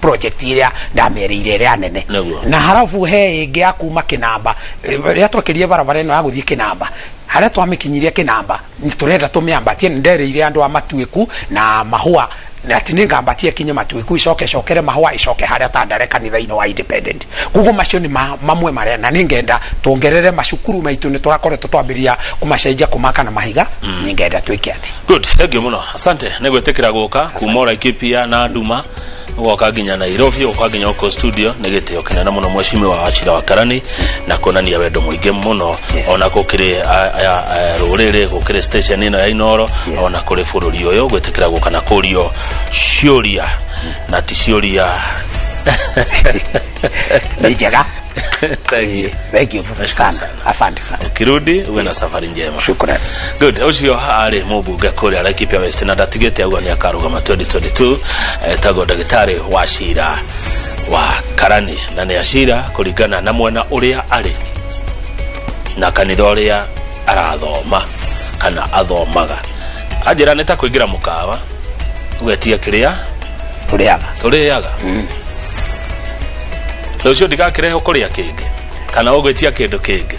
project ĩrĩa ndamerĩire ĩrĩa nene. Na harabu he ĩngĩ ya kuma Kĩnamba, rĩrĩa twekĩrire barabara ĩno ya gũthiĩ Kĩnamba. Harĩa twamĩkinyirie kĩnamba tũrenda tũmĩambatie. Nĩ nderĩire andũ a Matuĩku na Mahũa na atĩ nĩ ngambatie kinye Matuĩku, icoke cokere Mahũa, icoke harĩa Tandare kanitha-inĩ wa Independent. Koguo macio nĩ mamwe marĩa, na nĩ ngenda tuongerere macukuru maitũ. Nĩ tũrakoretwo twambĩrĩria kũmacenjia, kũmaka na mahiga. Nĩ ngenda twĩke atĩ. Good, thank you muno, asante nĩ gwĩtĩkĩra gũka kuma Laikipia na nduma ũgoka nginya Nairobi, ũgoka nginya gũkũ studio. Nĩ gĩtĩo kĩnene mũno, mheshimiwa Wachira wa Karani, na kuonania wendo mũingĩ mũno ona gũkĩrĩ rũrĩrĩ, gũkĩrĩ station ĩno ya Inoro, ona kũrĩ bũrũri ũyũ, gwĩtĩkĩra gũka na kũrio ciũria na ti ciũria. Nĩ njega. Thank you. Thank you Nashukuru sana. sana. Asante sana. Ukirudi uwe na safari njema. Shukrani. Good. Ũcio arĩ mũmbunge kũrĩa Laikipia West na ndatigĩte auga nĩ akarũgama 2022, etagwo ndagĩtarĩ wa cira wa Karani, na nĩ acira kũringana na mwena ũrĩa arĩ na kanitha ũrĩa arathoma kana athomaga. Anjĩra nĩ ta kũingĩra mũkawa ũgetia kĩrĩa tũrĩaga. Tũrĩaga. Rũciũ ndigakĩrehe kũrĩa kĩngĩ kana ũgwĩtia kĩndũ kĩngĩ.